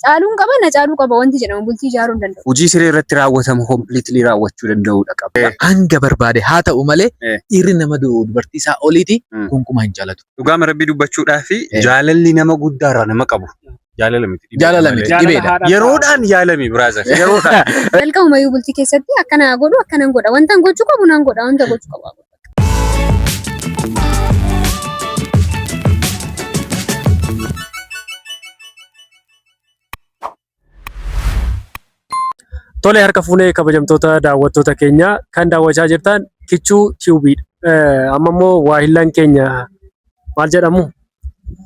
Caaluun qaba na caaluu qaba wanti jedhamu bultii ijaaruu hin danda'u. Hojii siree irratti raawwatamu completely raawwachuu danda'uudha qaba. Hanga barbaade haa ta'u malee Eh. dhiirri nama dubartii isaa oliiti Mm. gonkumaa hin jaalatu. Dhugaama rabbii dubbachuudhaa fi Eh. jaalalli nama guddaarraa nama qabu. Jaalala miti. dhibeedha Jaalala malee. miti dhibeedha. Yeroodhaan yaalami brother. Yeroodhaan. Jalqabumayyuu bultii keessatti akkana godhu akkanan godha wanta gochuu qabu nan godha wanta gochuu qabu. Tole harka fuunee kabajamtoota daawwattoota keenya kan daawwachaa jirtan Kichuu Tiyuubiidha. Amma immoo waahillan keenya maal jedhamu?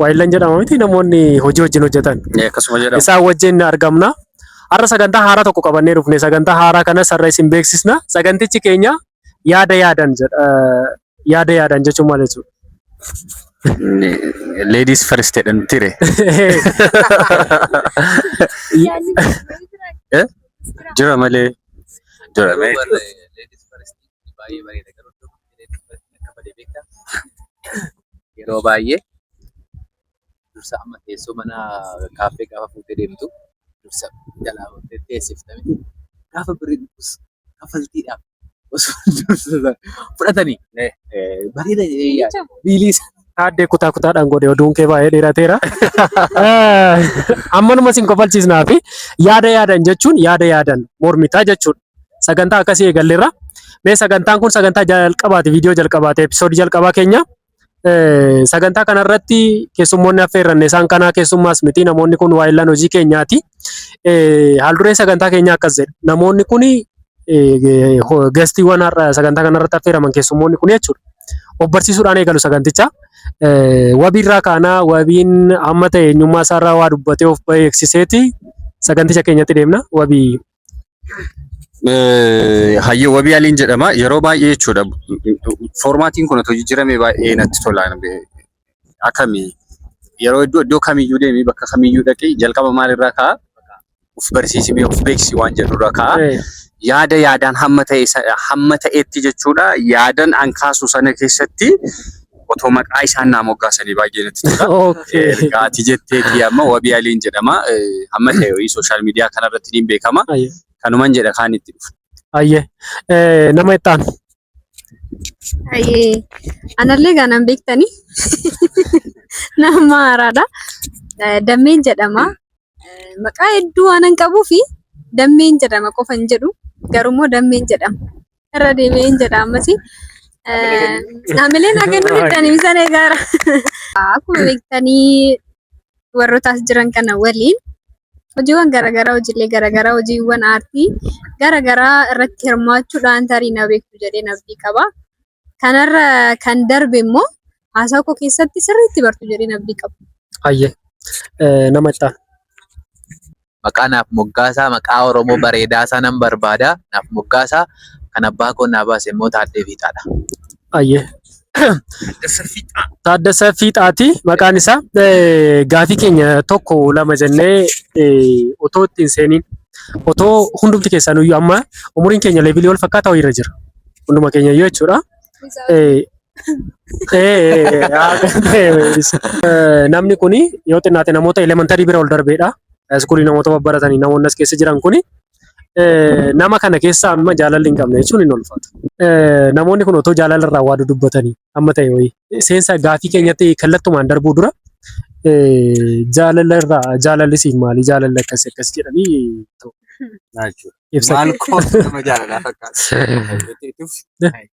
Waahillan jedhama miti namoonni hojii wajjin hojjetan. Akkasuma jedhama. Isaan wajjin argamna. Har'a sagantaa haaraa tokko qabannee dhufne. Sagantaa haaraa kanas har'a isin beeksisna. Sagantichi keenya yaada yaadan jedha. Yaada yaadan jechuun maal jechuudha? Ladies first jedhan tire. Eh? Jira malee. Jira malee. Baay'ee bareeda garuu iddoo kanatti ladies first akka bade beektaa? Yeroo baay'ee dursa amma teessoo mana kaaffee gaafa fuutee deemtu dursa jalaa fuutee teessifta miti. Gaafa birrii dhufus kaffaltiidhaaf osoo dursa fudhatanii bareeda jedhee yaada. Biilii sana. Taaddee kutaa kutaadhaan godhe oduun kee baay'ee dheerateera. Ammanuma isin kofalchiisnaa fi yaada yaadan jechuun yaada yaadan mormitaa jechuudha. Sagantaa akkasii eegalleerra. Mee sagantaan kun sagantaa jalqabaati, viidiyoo jalqabaati, episoodii jalqabaa keenya. Sagantaa kanarratti keessummoonni affeerranne isaan kanaa keessummaas miti namoonni kun waayillan hojii keenyaati. Haaldureen sagantaa keenyaa akkas jedha. Namoonni kun gastiiwwan har'a sagantaa kanarratti affeeraman keessummoonni kun jechuudha. Of barsiisuudhaan eegalu saganticha. Wabiirraa kaanaa wabiin amma ta'e eenyummaa isaarraa waa dubbatee of beeksiseeti saganticha keenyatti deemna. Wabii. Hayyee wabii aliin jedhama. Yeroo baay'ee jechuudha. Foormaatiin kun otoo jijjiiramee baay'ee natti tola. Akkami yeroo iddoo iddoo kamiyyuu deemee bakka kamiyyuu dhaqee jalqaba maalirraa ka'a? Of barsiisi mee of beeksisi waan jedhurraa ka'a. Yaada yaadaan hamma ta'e hamma ta'etti jechuudha. Yaadan an kaasu sana keessatti otoo maqaa isaan naa moggaasanii baay'ee natti tola. Erga ati jetteetii amma wabii aliin jedhama. Hamma ta'e wayii sooshaal miidiyaa kanarratti niin beekama. Kanuman jedha kaan itti dhufu. Ayyee. Nama itti aanu. Ayyee. Anallee gaanaan beektanii nama haaraadha. Dammeen jedhama. Maqaa hedduu waanan qabuu fi Dammeen jedhama qofa hin jedhu. Garuummoo Dammeen jedhama. Irra deebi'een jedha ammas. Haamilee naa kennuu diddanii isaan eegaara. Akkuma beektanii warroota as jiran kana waliin hojiiwwan garaagaraa hojiilee garaagaraa hojiiwwan aartii garaagaraa irratti hirmaachuudhaan tarii na beektu jedheen abdii qaba. Kanarra kan darbe immoo haasaa koo keessatti sirriitti bartu jedheen abdii qaba. Hayyee. Nama itti aanu. Maqaa naaf moggaasaa maqaa Oromoo bareedaasaa nan barbaada naaf moggaasaa kan abbaa koo naa baase immoo Taaddee Fiixaadha. Hayyee. Taaddasa Fiixaati maqaan isaa. Gaafii keenya tokko lama jennee otoo ittiin seeniin otoo hundumti keessanuyyuu amma umuriin keenya leevilii wal fakkaataa wayiirra jira. Hunduma keenya iyyuu jechuudha. Namni kuni yoo xinnaate namoota elementarii bira ol darbeedha. Iskuulii namoota babbaratanii namoonni as keessa jiran kuni nama kana keessa amma jaalalli hin qabne jechuun hin ulfaatu. Namoonni kun otoo jaalala irraa waa dudubbatanii amma ta'e wayii seensa gaafii keenyatti kallattumaan darbuu dura jaalala irraa jaalalli siif maali jaalalli akkas akkas jedhanii Jechuudha. ibsa. Maal koo nama jaalalaa fakkaata.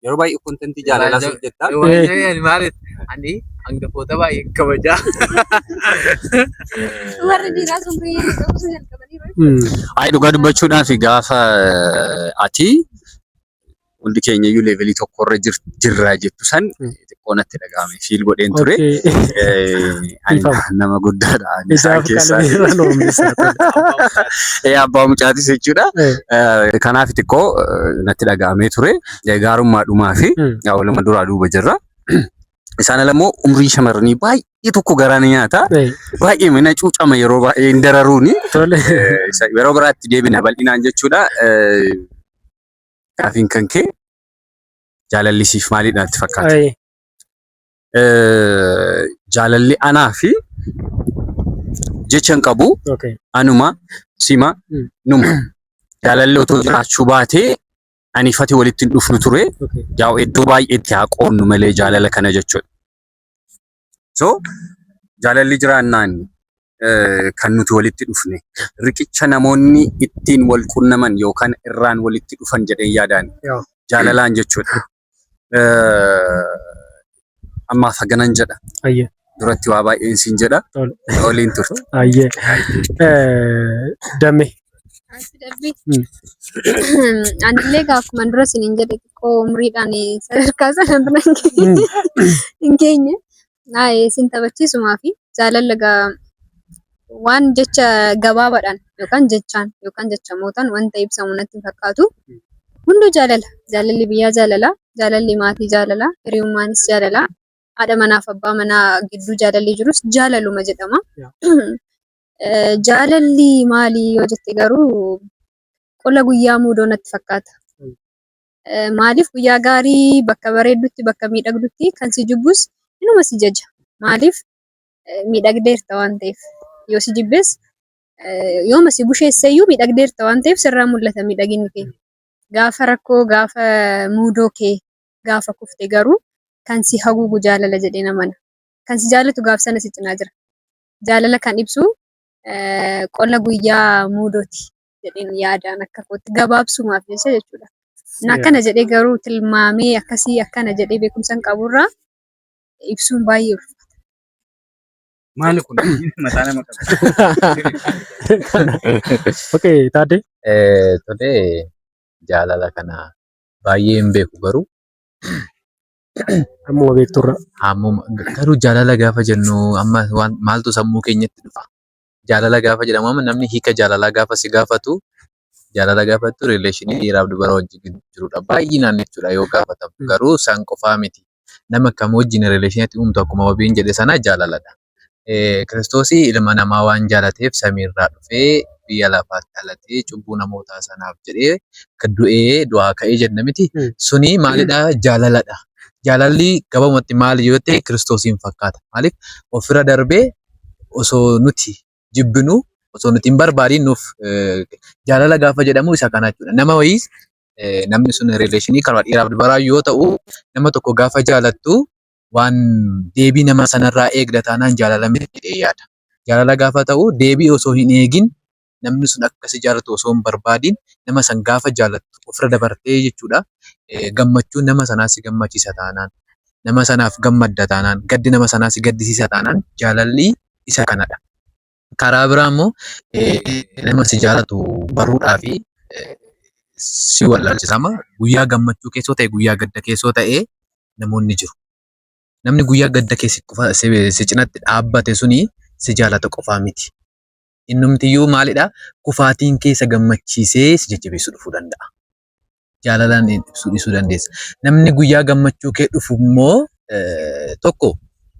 Yeroo baay'ee kontentii jaalalaa hojjetta. Ani hangafoota baay'ee kabajaa. Warri dhiiraa sun biyya qabsoo jalqabaniiru. Ayi dhugaa dubbachuudhaaf gaafa ati hundi keenya iyyuu leevelii tokkorra jirra jettu san xiqqoo natti dhaga'ame fiil godheen ture. Ani Ifama. nama guddaadha. Ani isaan Ijaaf keessaa. qalbii irra noommisaa. Abbaa mucaatis jechuudha. Kanaaf xiqqoo natti dhaga'amee ture. Gaarummaa dhumaa fi waluma duraa duuba jirra. Isaan ala immoo umriin shamarranii baay'ee tokko garaa ni nyaata. Baay'ee mina cuucama yeroo baay'ee hin dararuuni. Tole. Yeroo biraatti deebina bal'inaan jechuudha. Gaafiin kan kee jaalalli siif maalidha natti fakkaata? Jaalalli anaa fi Jecha hin qabu. Anuma, sima, numa. Jaalalli otoo jiraachuu baatee ani fati walitti hin dhufnu ture. Yaa'u iddoo baay'eetti haa qoodnu malee jaalala kana jechuudha. So jaalalli jiraannaan kan nuti walitti dhufne riqicha namoonni ittiin wal qunnaman yookaan irraan walitti dhufan jedheen yaadaan jaalalaan jechuudha. Ammaaf haganan jedha. Ayyee. Duratti waa baay'een siin jedha. Tole. Waliin turte. Ayyee. Dammee. Asi darbi. Anillee egaa akkuma dura isiniin jedhe xiqqoo umriidhaan sadarkaa sana bira hin geenye. Naayee isin taphachiisumaa fi jaalala egaa waan jecha gabaabaadhaan yookaan jechaan yookaan jechamootaan wanta ibsamu natti hin fakkaatu. Hunduu jaalala. Jaalalli biyyaa jaalala. Jaalalli maatii jaalala. Hiriyummaanis jaalala. Haadha manaaf abbaa manaa gidduu jaalalli jirus jaalaluma jedhama. Jaalalli maali yoo jette garuu qola guyyaa muudoo natti fakkaata. Maaliif guyyaa gaarii bakka bareeddutti bakka miidhagdutti kan si jibbus inuma si jaja. Maaliif miidhagdeerta waan ta'eef. Yoo si jibbes yooma si busheesseyyuu miidhagdeerta waan ta'eef sirraa mul'ata miidhaginni kee. Gaafa rakkoo gaafa muudoo kee gaafa kufte garuu kan si haguugu jaalala jedheen amana. Kan si jaallatu gaaf sana si cinaa jira. Jaalala kan ibsu qola guyyaa muudooti jedheen yaadaan akka kootti gabaabsumaaf jecha jechuudha. Na akkana jedhee garuu tilmaamee akkasii akkana jedhee beekumsa hin qaburraa ibsuun baay'ee ulfaata. Maali kun mataa nama qaba. Okay, Taaddee. Tolee, jaalala kana baay'ee hin beeku garuu Ammuma beekturra. Ammuma garuu jaalala gaafa jennu amma waan maaltu sammuu keenyatti dhufa? Jaalala gaafa jedhamu amma namni hiika jaalalaa gaafa si gaafatu jaalala gaafattu rileeshinii dhiiraaf dubara wajjin jirudha. Baay'inaan jechuudha yoo gaafatamu. Garuu san qofaa miti. Nama kam wajjin rileeshiniitti uumtu akkuma wabiin jedhe sana jaalaladha. Kiristoosii ilma namaa waan jaalateef samiirraa dhufee biyya lafaatti dhalatee cubbuu namootaa sanaaf jedhee du'ee du'aa ka'ee jenna miti. Suni maalidha? Jaalaladha. Jaalalli gabaabumatti maali yoo ta'e Kiristoosiin fakkaata. Maaliif ofirra darbee osoo nuti jibbinu osoo nuti hin barbaadiin nuuf jaalala gaafa jedhamu isa kana jechuudha. Nama wayii namni sun rileeshinii karaa dhiiraaf dubaraa yoo ta'u nama tokko gaafa jaalattu waan deebii nama sanarraa eegda taanaan jaalala miti jedhee yaada. Jaalala gaafa ta'u deebii osoo hin eegin namni sun akka si jaalatu osoo hin barbaadiin nama san gaafa jaalattu ofirra dabartee jechuudha. Gammachuun nama sanaa si gammachiisa taanaan nama sanaaf gammadda taanaan gaddi nama sanaa si gaddisiisa taanaan jaalalli isa kanadha. Karaa biraa immoo nama si jaalatu baruudhaa fi si wallaalchisa. Amma guyyaa gammachuu keessoo ta'e guyyaa gadda keessoo ta'e namoonni jiru. Namni guyyaa gadda kee si cinatti dhaabbate suni si jaalata qofaa miti. Innumtiyyuu maalidha? Kufaatiin kee isa gammachiisee si jajjabeessuu dhufuu danda'a. Jaalalaan ibsuu dhiisuu dandeessa. Namni guyyaa gammachuu kee dhufu immoo tokko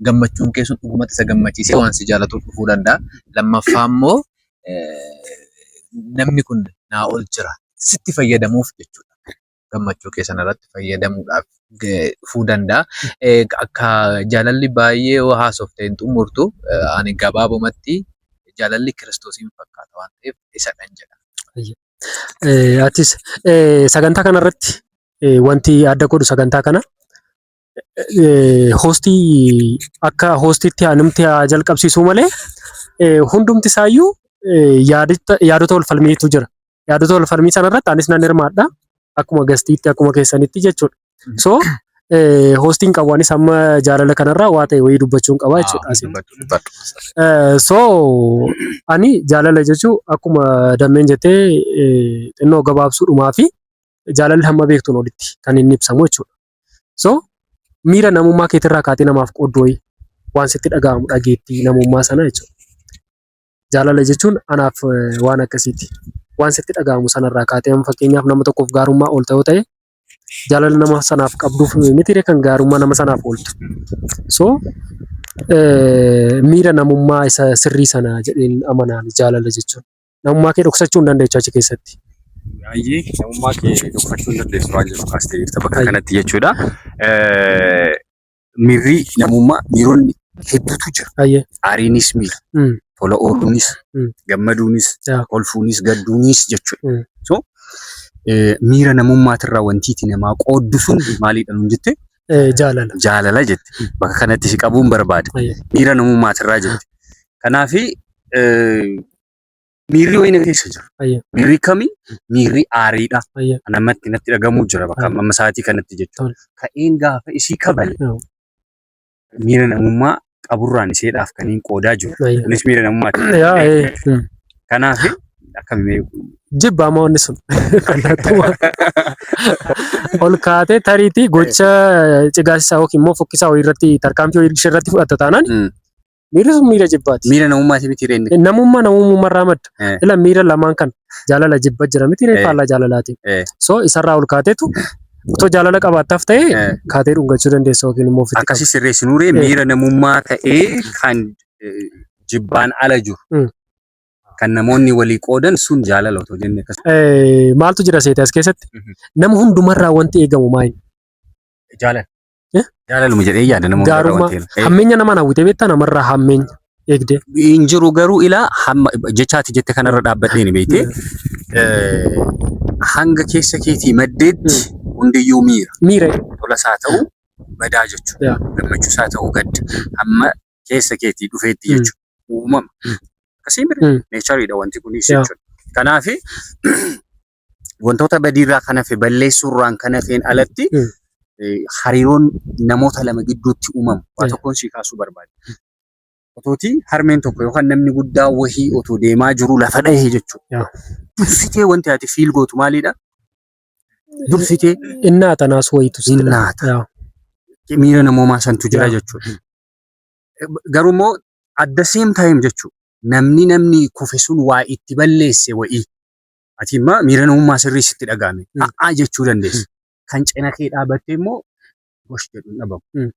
gammachuun kee sun dhugumatti isa gammachiisee waan si jaalatuuf dhufuu danda'a. Lammaffaa immoo namni kun naa ol jira sitti fayyadamuuf jechuudha. Gammachuu kee sanarratti fayyadamuudhaaf dhufuu danda'a. Akka jaalalli baay'ee yoo haasofte hin xumurtu ani gabaabumatti jaalalli Kiristoosiin fakkaata waan ta'eef isadhan jedha. Atis sagantaa kanarratti wanti adda godhu sagantaa kana hoostii akka hoostiitti numti haa jalqabsiisuu malee hundumti isaayyuu yaadota wal falmiitu jira. Yaadota wal falmii sanarratti anis nan hirmaadha. Akkuma gastiitti akkuma keessanitti jechuudha. So hoostiin qabu anis amma jaalala kanarraa waa ta'e wayii dubbachuun qaba jechuudha. Asiin. So ani jaalala jechuun akkuma dammeen jettee xinnoo gabaabsuudhumaa fi jaalalli hamma beektuun olitti kan inni ibsamu jechuudha. So miira namummaa keetirraa kaatee namaaf qooddu wayii waan sitti dhaga'amu dhageettii namummaa sana jechuudha. Jaalala jechuun anaaf waan akkasiiti. Waan sitti dhaga'amu sanarraa kaatee amma fakkeenyaaf nama tokkoof gaarummaa oolta yoo ta'e jaalala nama sanaaf qabduuf miti kan gaarummaa nama sanaaf ooltu. So miira namummaa isa sirrii sana jedheen amanaan jaalala jechuun. Namummaa kee dhoksachuu hin dandeechu achi keessatti. Baay'ee namummaa kee dhokfachuu hin dandeessu waan jedhu kaastee jirta bakka kanatti jechuudha. Miirri namummaa miironni hedduutu jira. Aariinis miira. Tola ooluunis, gammaduunis, kolfuunis, gadduunis jechuudha. So miira namummaatirraa wanti ati namaa qooddu sun maalidha nuun jette? Jaalala. Jaalala jette. Bakka kanatti si qabuun barbaada. Miira namummaatirraa jette. Kanaafi miirri wayii na keessa jira. Miirri kamii? Miirri aariidha. Namatti natti dhagamuu jira bakka amma sa'aatii kanatti jechuudha. Ka'een gaafa isii kabale miira namummaa qaburraan isheedhaaf kan hin qoodaa jiru. Kunis miira namummaati. Yaa, ee. Kanaaf akkami? Jibba amma wanni sun. Kallattuma. Ol kaatee tariitii gocha cigaasisaa yookiin immoo fokkisaa wayii irratti, tarkaanfii wayii ishee irratti fudhatta taanaan, miirri sun miira jibbaati. Miira namummaati miti reenni. Namummaa namummaa madda. Ila miira lamaan kan jaalala jibba jira miti ree, faallaa jaalalaati. So isarraa ol kaateetu otoo jaalala qabaattaaf ta'e kaatee dhungachuu dandeessa yookiin immoo ofitti Akkasii sirreessinuu ree, miira namummaa ta'ee kan jibbaan ala jiru. Kan namoonni walii qoodan sun jaalala otoo jenne akkas. Maaltu jira seete as keessatti? Nama hundumarraa wanti eegamu maali? Jaalala. Eh? Jaalaluma jedhee yaada nama hundarraa Gaarummaa. wanti eegamu. Hammeenya namaan hawwitee beektaa, namarraa hammeenya eegdee? Hin jiru, garuu ilaa hamma jechaati jette kanarra dhaabbadheen beektee, hanga keessa keetii maddeetti hundiyyuu miira. Miira. Tolas haa ta'u badaa jechuudha. Gammachuus haa ta'u gadda. Hamma keessa keetii dhufeetti jechuudha. Uumama. Akkasii miti, natureiidha wanti kunis jechuudha. Kanaaf wantoota badiirraa kan hafe, balleessuurraan kan hafeen alatti, hariiroon namoota lama gidduutti uumamu waa tokkoon sii kaasuu barbaada. Otooti harmeen tokko yookaan namni guddaa wahii otoo deemaa jiru lafa dhahee jechuudha. Dursitee wanti ati feel gootu maalidha? Dursitee Innaa tanaas wayitu sitti Innaa dhaga. Miira namoomaa santu jira jechuudha. Garuu immoo at the same time jechuudha, namni kufe sun waa itti balleesse wa'ii. Ati immoo miira namummaa sirrii sitti dhaga'ame. A'aa jechuu dandeessa. Kan cina kee dhaabattee immoo gosh jedhu hin dhabamu.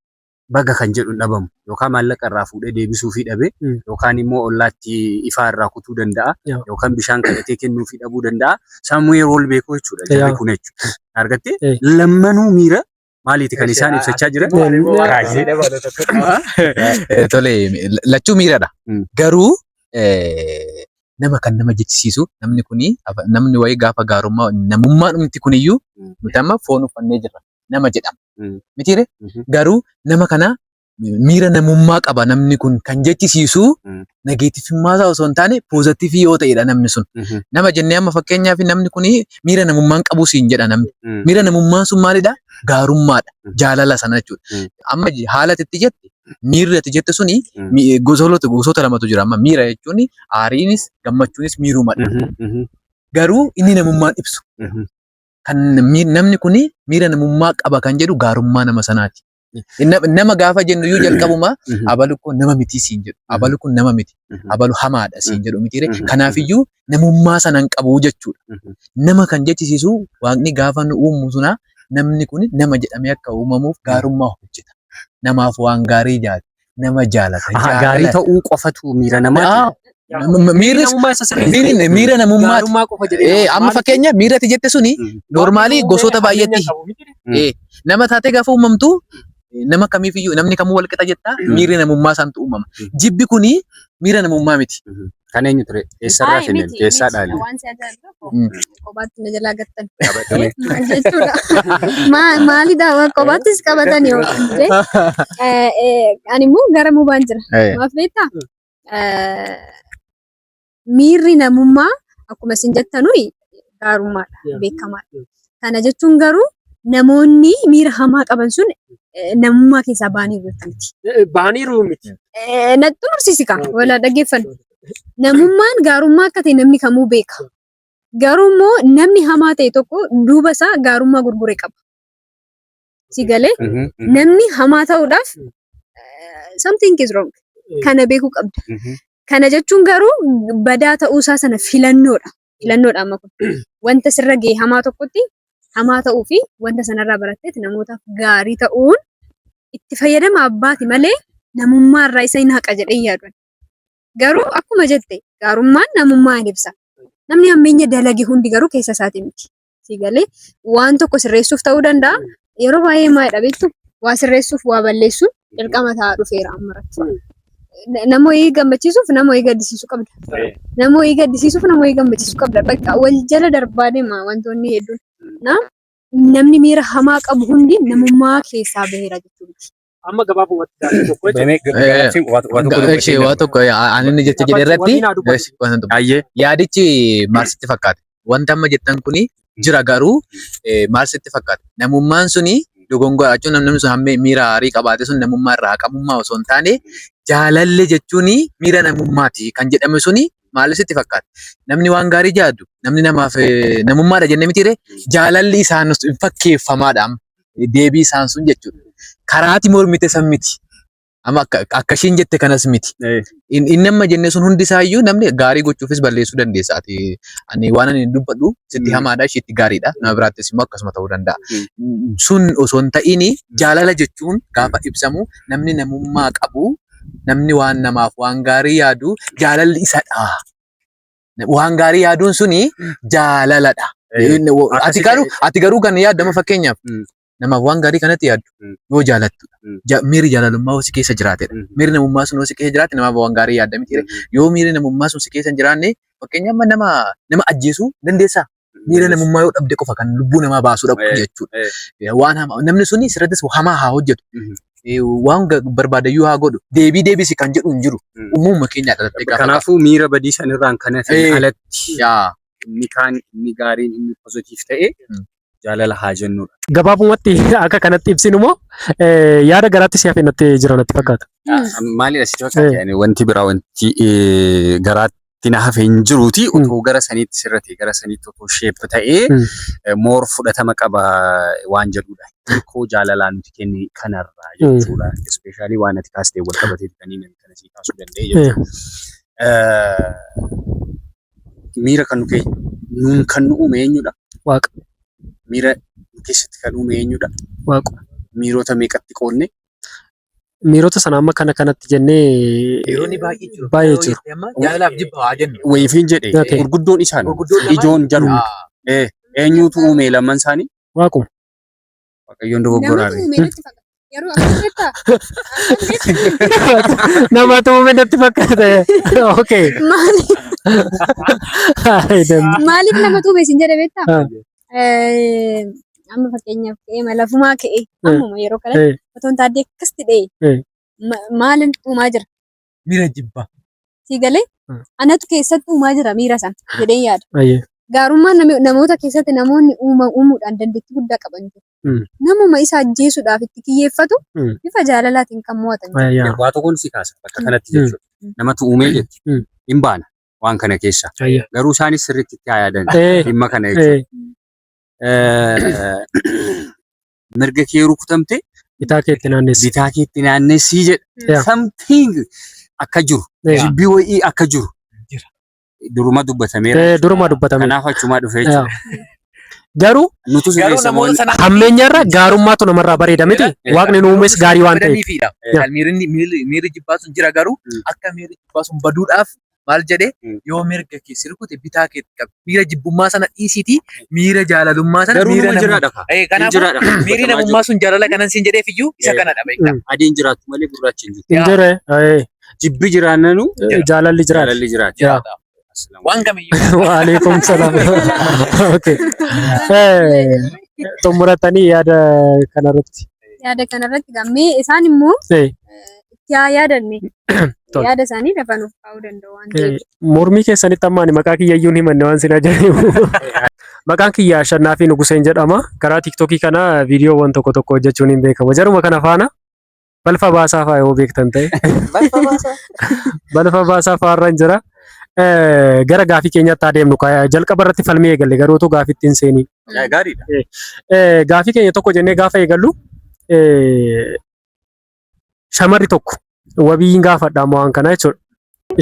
Baga kan jedhu hin dhabamu. Yookaan maallaqa irraa fuudhee deebisuufii dhabe, yookaan immoo ollaatti ifaa irraa kutuu danda'a. Yookaan bishaan kadhatee kennuufii dhabuu danda'a. Sammuu wal beekuu jechuudha. Jarri kun jechuudha. Argattee, lammanuu miira maaliiti kan isaan ibsachaa jiran? Tole, lachuu miiradha. Garuu nama kan nama jechisiisu, namni kuni, namni wayii gaafa gaarummaa namummaan dhumti kuniyyuu, nuti amma foon uffannee jirra, nama jedhama. Mitiire? Garuu nama kana miira namummaa qaba namni kun kan jechisiisu negativeummaa isaa osoo hin taane positive yoo ta'edha namni sun. Nama jennee amma fakkeenyaaf namni kuni miira namummaan qabu siin jedha namni. Miira namummaan sun maalidha? Gaarummaadha. Jaalala sana jechuudha. Amma haala ati itti jette, miirri ati jette suni gosoota lamatu jira. Amma miira jechuun aariinis gammachuunis miirumadha. Garuu inni namummaan ibsu kan namni kuni miira namummaa qaba kan jedhu gaarummaa nama sanaati. Nama gaafa jennu iyyuu jalqabuma abalu kun nama miti siin jedhu. Abalu kun nama miti. Abalu hamaadha siin jedhu mitiire. Kanaafiyyuu namummaa sana hin qabu jechuudha. Nama kan jechisiisu, Waaqni gaafa nu uumu suna namni kun nama jedhamee akka uumamuuf gaarummaa hojjeta. Namaaf waan gaarii jaata. Nama jaalata. Gaarii ta'uu qofatu miira namaati. Miirri Namummaa isa sirrii. Miira namummaati. Gaarummaa qofa jedhee. Amma fakkeenya miira ati jette suni normally gosoota baay'eetti. Nama taatee gaafa uumamtu, nama kamiifiyyuu, namni kamuu wal qixa jettaa, miirri namummaa isaantu uumama. Jibbi kuni miira namummaa miti. Kan eenyu ture? Eessarraa Ay, finnen? miti, Keessaa miti. dhaali? Waan si ajaa'ibu tokko, kophaatti na jalaa gattan. Qabatame. Maal jechuudha? Maalidha? Kophaattis qabatanii yoo ta'e. Ani immoo gara mubaan jira. Maaf beektaa? Miirri namummaa akkuma isin jettanuyi gaarummaadha, beekamaadha. Kana jechuun garuu namoonni miira hamaa qaban sun namummaa keessaa ba'anii jechuuti. Bahaniiru miti. Na xumursiisi kaa, wala dhaggeeffannu. Namummaan gaarummaa akka ta'e namni kamuu beeka. Garuu immoo namni hamaa ta'e tokko duuba isaa gaarummaa gurgure qaba. Si galee, namni hamaa ta'uudhaaf something is wrong. Kana beekuu qabda. Kana jechuun garuu badaa ta'uusaa sana filannoodha. Filannoodha amma kun. Wanta sirra ga'e hamaa tokkotti hamaa ta'uu fi wanta sanarraa baratteet namootaaf gaarii ta'uun itti fayyadama abbaati malee namummaa irraa isa hin haqa jedhee hin yaadu. Garuu akkuma jette gaarummaan namummaa hin ibsa. Namni hammeenya dalage hundi garuu keessa isaatii miti. Si galee, waan tokko sirreessuuf ta'uu danda'a. Yeroo baay'ee maalidha beektu? Waa sirreessuuf waa balleessuun dirqama ta'aa dhufeera amma irratti. Nama wayii gammachiisuuf nama wayii gaddisiisuu qabda. Nama wayii gaddisiisuuf nama wayii gammachiisuu qabda. Bakka wal jala darbaa deema wantoonni hedduun. Na namni miira hamaa qabu hundi namummaa keessaa baheera jechuudha. Amma gabaabumatti gaaffii tokko jechuudha. Ishee waa tokko ani inni jecha jedhe irratti Wabii naa dubbatu. waan tokko. Ayyee. Yaadichi maal sitti fakkaate? Wanta amma jettan kuni jira garuu maal sitti fakkaate? Namummaan suni dogongora jechuun namni sun hammee miira aarii qabaate sun namummaa irraa haqamummaa osoo hin taane jaalalle jechuun miira namummaati kan jedhame suni maal sitti fakkaate? Namni waan gaarii jaadu namni namaaf namummaadha jennee mitiire jaalalli isaan hin fakkeeffamaadha amma deebii isaan sun jechuudha. Karaati mormite san miti. Amma akka ishiin jette kanas miti. Inni amma jenne sun hundi isaayyuu namni gaarii gochuufis balleessuu dandeessa. Ati ani waan ani dubbadhu sitti hamaadha, ishiitti gaariidha. Nama biraattis immoo akkasuma ta'uu danda'a. Sun osoo hin ta'in jaalala jechuun gaafa ibsamu namni namummaa qabu, namni waan namaaf waan gaarii yaadu jaalalli isadha. Waan gaarii yaaduun suni jaalaladha. Ati garuu kan yaaddu amma fakkeenyaaf namaaf waan gaarii kanatti yaaddu yoo jaalattudha. Miirri jaalalummaa yoo si keessa jiraatedha. Miirri namummaa sun yoo si keessa jiraate namaaf waan gaarii yaadda miti. Yoo miirri namummaa sun si keessa hin jiraanne, fakkeenyaaf amma nama ajjeesuu dandeessaa? Miira namummaa yoo dhabde qofa kan lubbuu namaa baasuu dhaqu jechuudha. Waan hamaa namni suni sirrattis hamaa haa hojjetu. Waan barbaadayyuu haa godhu. Deebii deebisi kan jedhu hin jiru. Uumamuma keenya dhalattee gaafa Kanaafuu miira badii sanirraan kan hafe alatti Yaa. inni kaan, inni gaariin, inni positive ta'e jaalala haa jennudha. Gabaabumatti akka kanatti ibsinu immoo yaada garaatti si hafe natti jira natti fakkaata. Maalidha sitti fakkaate? Ani wanti biraa wanti garaatti na hafe hin jiruuti, otoo gara saniitti sirrate, gara saniitti otoo shape ta'ee more fudhatama qaba waan jedhudha. Hiikoo jaalalaa nuti kenni kanarraa jechuudha. Especially waan ati kaastee wal qabatee kan inni kana sii kaasuu danda'e jechuudha. Miira kan nu nuun kan nu uume eenyudha? Waaqa. Miira nu keessatti kan uume eenyudha? Waaqa. Miirota meeqatti qoodne? Miirota sana amma kana kanatti jennee Miironni baay'ee jiru. Baay'ee jiru. Jaalalaaf jibba haa jennu. Wayifiin jedhe gurguddoon isaan Gurguddoon lamaan. ijoon jaru. Eenyutu uume lamaan isaanii? Waaquma. Waaqayyoon dogoggoraare. Namatu uume natti fakkaata. Yeroo akkam beektaa? Akkam beektaa? Namatu uume natti fakkaata. Okay. Maaliif Ay, maaliif namatu uume isin jedhe beektaa? Ah. Amma fakkeenyaaf ka'ee lafumaa ka'ee ammuma yeroo kanatti otoo hin taaddee akkasitti dha'e maalin uumaa jira? Miira jibbaa. Sii galee anatu keessatti uumaa jira miira sana jedheen yaada. Ayyee. Gaarummaan namoota keessatti namoonni uumuudhaan dandeettii guddaa qaban jiru. Namuma isa ajjeesuudhaaf itti kiyyeeffatu bifa jaalalaatiin kan mo'atan jiru. Ayyaa. Waa tokkoon si kaasa bakka kanatti jechuudha. Namatu uumee jetti. Hin baana waan kana keessa. Ayyaa. Garuu isaanis sirriitti itti haa yaadan dhimma kana jechuudha. Mirga kee rukutamte Bitaa keetti naannessi. Bitaa keetti naannessii jedha. Something akka jiru. Jibbii wayii akka jiru. Jira. Duruma dubbatameera. Duruma dubbatame. Kanaaf achumaa dhufee jechuudha. Garuu Nutu Garuu sirreessa namoota sana hammeenyarra gaarummaatu namarraa bareeda miti. Waaqni nu uumes gaarii waan ta'eef. Badaniifidha. Miirri jibbaa sun jira garuu akka miirri jibbaa sun baduudhaaf maal jedhee yoo mirga kee si rukute bitaa keetti qabi. Miira jibbummaa sana dhiisiitii miira jaalalummaa sana Garuu miira numa namummaa. jiraadha kaa. Kanaafuu Jiraadha. miirri namummaa sun jaalala kanan siin jedheef iyyuu isa kanadha beektaa. Adiin jiraatu malee gurraachi hin jiru. Hin jire. Jibbi jiraannanu Jaalalli jiraata. Jaalalli jiraata. Jiraata. Waan kamiyyuu. Waalaikum salaam. Okay. Xumuratanii yaada kanarratti. Yaada kanarratti gammee isaan immoo itti haa yaadanne. Tole. Yaada isaanii lafa nuuf kaa'uu danda'u waan ta'eef. Mormii keessanitti amma ani maqaa kiyya iyyuu hin himanne waan sin ajaa'ibu. Maqaan kiyya Ashannaa fi Nuguseen jedhama. Karaa TikTokii kana viidiyoowwan tokko tokko hojjechuun hin beekamu. Jaruma kana faana balfa baasaa fa'aa yoo beektan ta'e. Balfa baasaa fa'aarra hin jira. Gara gaafii keenyaatti adeemnu. Jalqaba irratti falmii eegalle garuu otoo gaafiitti hin seeniin. Gaariidha. Gaafii keenya tokko jennee gaafa eegallu shamarri tokko wabiin gaafadha amma waan kana jechuudha.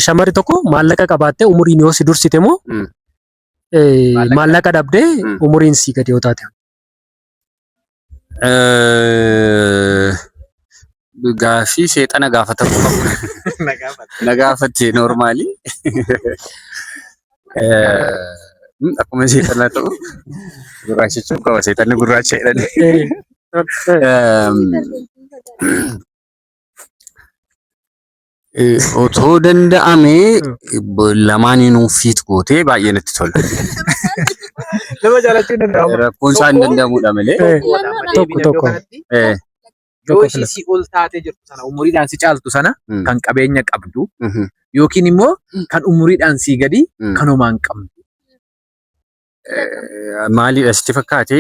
Shamarri tokko maallaqa qabaattee umuriin yoo si dursite moo maallaqa dhabdee umuriin si gadi yoo taate? Gaafii seexana gaafatamuu qabu. Na gaafatte normally. Akkuma seexanaa ta'u gurraachachuu qaba. Seexanni gurraacha jedhani. Otoo danda'amee lamaaniinuu fit gootee baay'ee natti tola. Nama jaalachuu hin danda'amu. Rakkoon isaa hin danda'amudha malee. Tokko tokko. Yoo Tokko ishii filata. si ol taatee jirtu sana, umuriidhaan si caaltu sana, kan qabeenya qabdu yookiin immoo kan umuriidhaan sii gadi kan homaa hin qabne. Maalidha sitti fakkaate?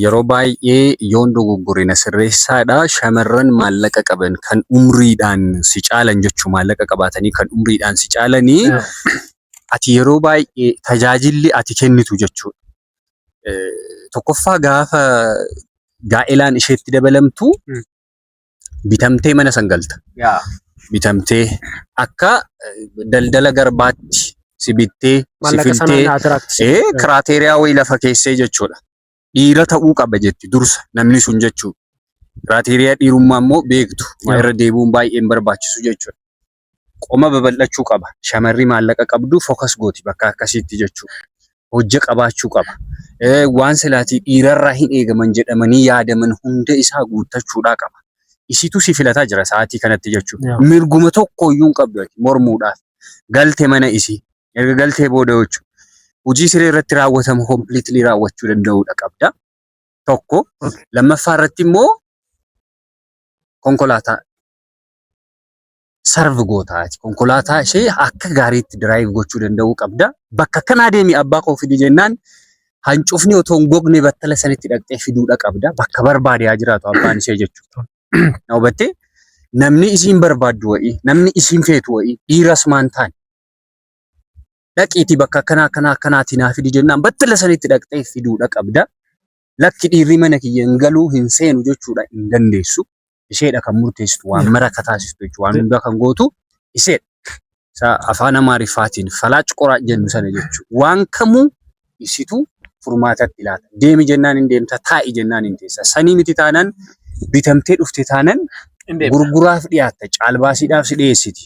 Yeroo baay'ee yoon dogoggore na sirreessaadha. Shamarran maallaqa qaban kan umriidhaan si caalan jechuun, maallaqa qabaatanii kan umriidhaan si caalanii, ati yeroo baay'ee tajaajilli ati kennitu jechuudha. Tokkoffaa, gaafa gaa'elaan isheetti dabalamtu bitamtee mana san galta. Bitamtee akka daldala garbaatti si bittee si Maallaqa filtee sanaan attract. Criteria wayii lafa keessee jechuudha. Dhiira ta'uu qaba jetti dursa namni sun jechuudha. Criteria dhiirummaa immoo beektu irra deebi'uun baay'ee hin barbaachisu jechuudha. Qoma babal'achuu qaba. Shamarri maallaqa qabdu focus gooti bakka akkasiitti jechuudha. Hojja qabaachuu qaba. Waan silaatii dhiirarraa hin eegaman jedhamanii yaadaman hunda isaa guuttachuudhaa qaba. Isitu si filataa jira sa'aatii kanatti jechuudha. Mirguma tokko iyyuu hin qabdu ati mormuudhaaf. Galte mana isii. Erga galtee booda jechuudha. Hojii siree irratti raawwatamu completely raawwachuu danda'uudha qabda. Tokko. Lammaffaa irratti immoo konkolaataa serve gootaati. Konkolaataa ishee akka gaariitti drive gochuu danda'uu qabda. Bakka akkanaa deemi, abbaa koo fidi jennaan, hancufni otoo hin gogne battala sanitti dhaqxee fiduudha qabda. Bakka barbaade haa jiraatu abbaan ishee jechuudha. Na hubattee? Namni isiin barbaaddu wa'ii, namni isiin feetu wa'ii, dhiiras maan taane, dhaqiitii bakka akkanaa akkanaa akkanaatii naa fidi jennaan, battala sanitti dhaqxee fiduudha qabda. Lakki, dhiirri mana kiyya hin galuu, hin seenu jechuudha hin dandeessu. Isheedha kan murteessitu, waan mara akka taasistu jechuudha. Waan hundaa kan gootu isheedha. Isa afaan Amaariffaatiin falaac qoraa jennu sana jechuudha. Waan kamuu isitu furmaatatti laata. Deemi jennaan hin deemta, taa'i jennaan hin teessa. Sanii miti taanaan, bitamtee dhufte taanaan gurguraaf dhiyaatta, caalbaasiidhaaf si dhiyeessiti.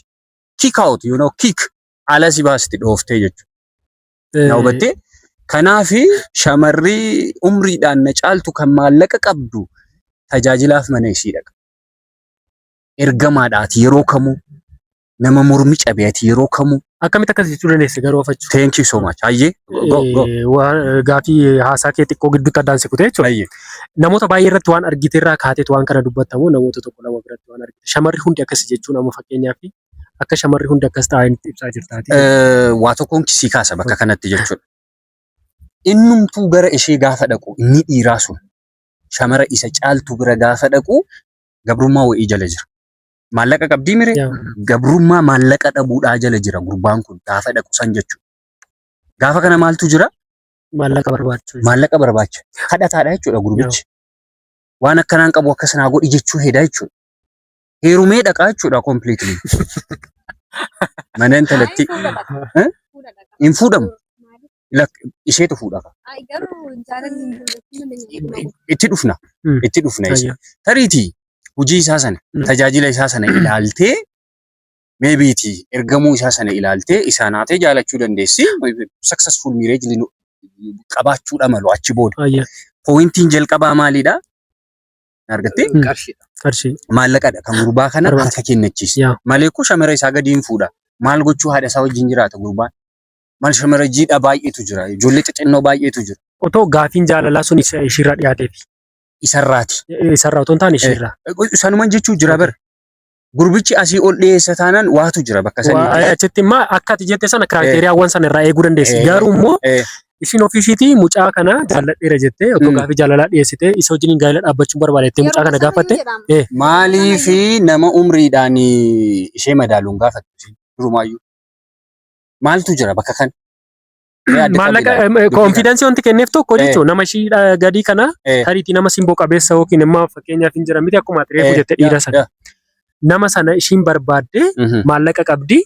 Kick out, kick ala si baasti dhooftee jechuudha. Na hubattee? Kanaafi shamarri umriidhaan na caaltu kan maallaqa qabdu tajaajilaaf mana ishii dhaqa. Ergamaadhaati yeroo kamuu, nama mormi cabe ati yeroo kamuu. Akkamitti akkas jechuu dandeesse garuu, afachuu? Thank you so much. Hayyee. Go, go. Gaafii haasaa kee xiqqoo gidduutti addaan si kutee jechuudha. Hayyee. Namoota baay'ee irratti waan argite irraa kaateetu waan kana dubbatamu, namoota tokko lama biratti waan argite. Shamarri hundi akkas jechuun amma fakkeenyaaf akka shamarri hundi akkas ta'anitti ibsaa jirtaati. Waa tokkoon sii kaasa bakka kanatti jechuudha. Innumtuu gara ishee gaafa dhaqu, inni dhiiraa sun shamara isa caaltu bira gaafa dhaqu, gabrummaa wayii jala jira. Maallaqa qabdii mire, gabrummaa maallaqa dhabuudhaa jala jira gurbaan kun gaafa dhaqu san jechuudha. Gaafa kana maaltu jira? Maallaqa barbaachuu. Maallaqa barbaacha. Kadhataadha jechuudha gurbichi. Waan akkanaan qabu akkas naa godhi jechuu hedaa jechuudha. Heerumee dhaqaa jechuudha completely. Mana intalatti hin fuudhamu. Isheetu fuudha. Garuu jaalalli hin Itti dhufna. Itti dhufna isa. Tariitii hojii isaa sana, tajaajila isaa sana ilaaltee, maybe ergamuu isaa sana ilaaltee isaan haatee jaalachuu dandeessi. Successful marriage qabaachuudha malu achi booda. Pointiin jalqabaa maalidha? Argattee? Qarshiidha. Qarshii. Maallaqadha kan gurbaa kana Barbaada. harka kennachiise. Malee koo shamara isaa gadi hin fuudha. Maal gochuu haadha isaa wajjin jiraata gurbaan? Maal, shamara jiidha baay'eetu jira. Ijoollee xixinnoo baay'eetu jira. Otoo gaafiin jaalalaa sun ishiirraa dhiyaateef. Isarraati. Isarraa otoo hin taane ishiirraa. Sanuman jechuu jira bara. Gurbichi asii ol dhiyeessa taanaan waatu jira bakka sanii. Achitti immoo akka ati jette sana criteriawwan sana irraa eeguu dandeessi. Garuu immoo ishiin ofii ishiitii mucaa kana jaalladheera jettee otoo gaafii jaalalaa dhiyeessitee, isa wajjin gaa'ela dhaabbachuun barbaadettee mucaa kana gaafatte. Maaliifi nama umriidhaan ishee madaaluun gaafattu isheen durumaayyuu? Maaltu jira bakka kana? Mee adda Maallaqa qabi ilaali. Confidence wanti kenneef tokko jechuun nama ishii gadii kana tariitii nama simboo qabeessa yookiin immoo fakkeenyaaf hin jira miti, akkuma ati reefu jette dhiira sana. Nama sana ishiin barbaadde maallaqa qabdi.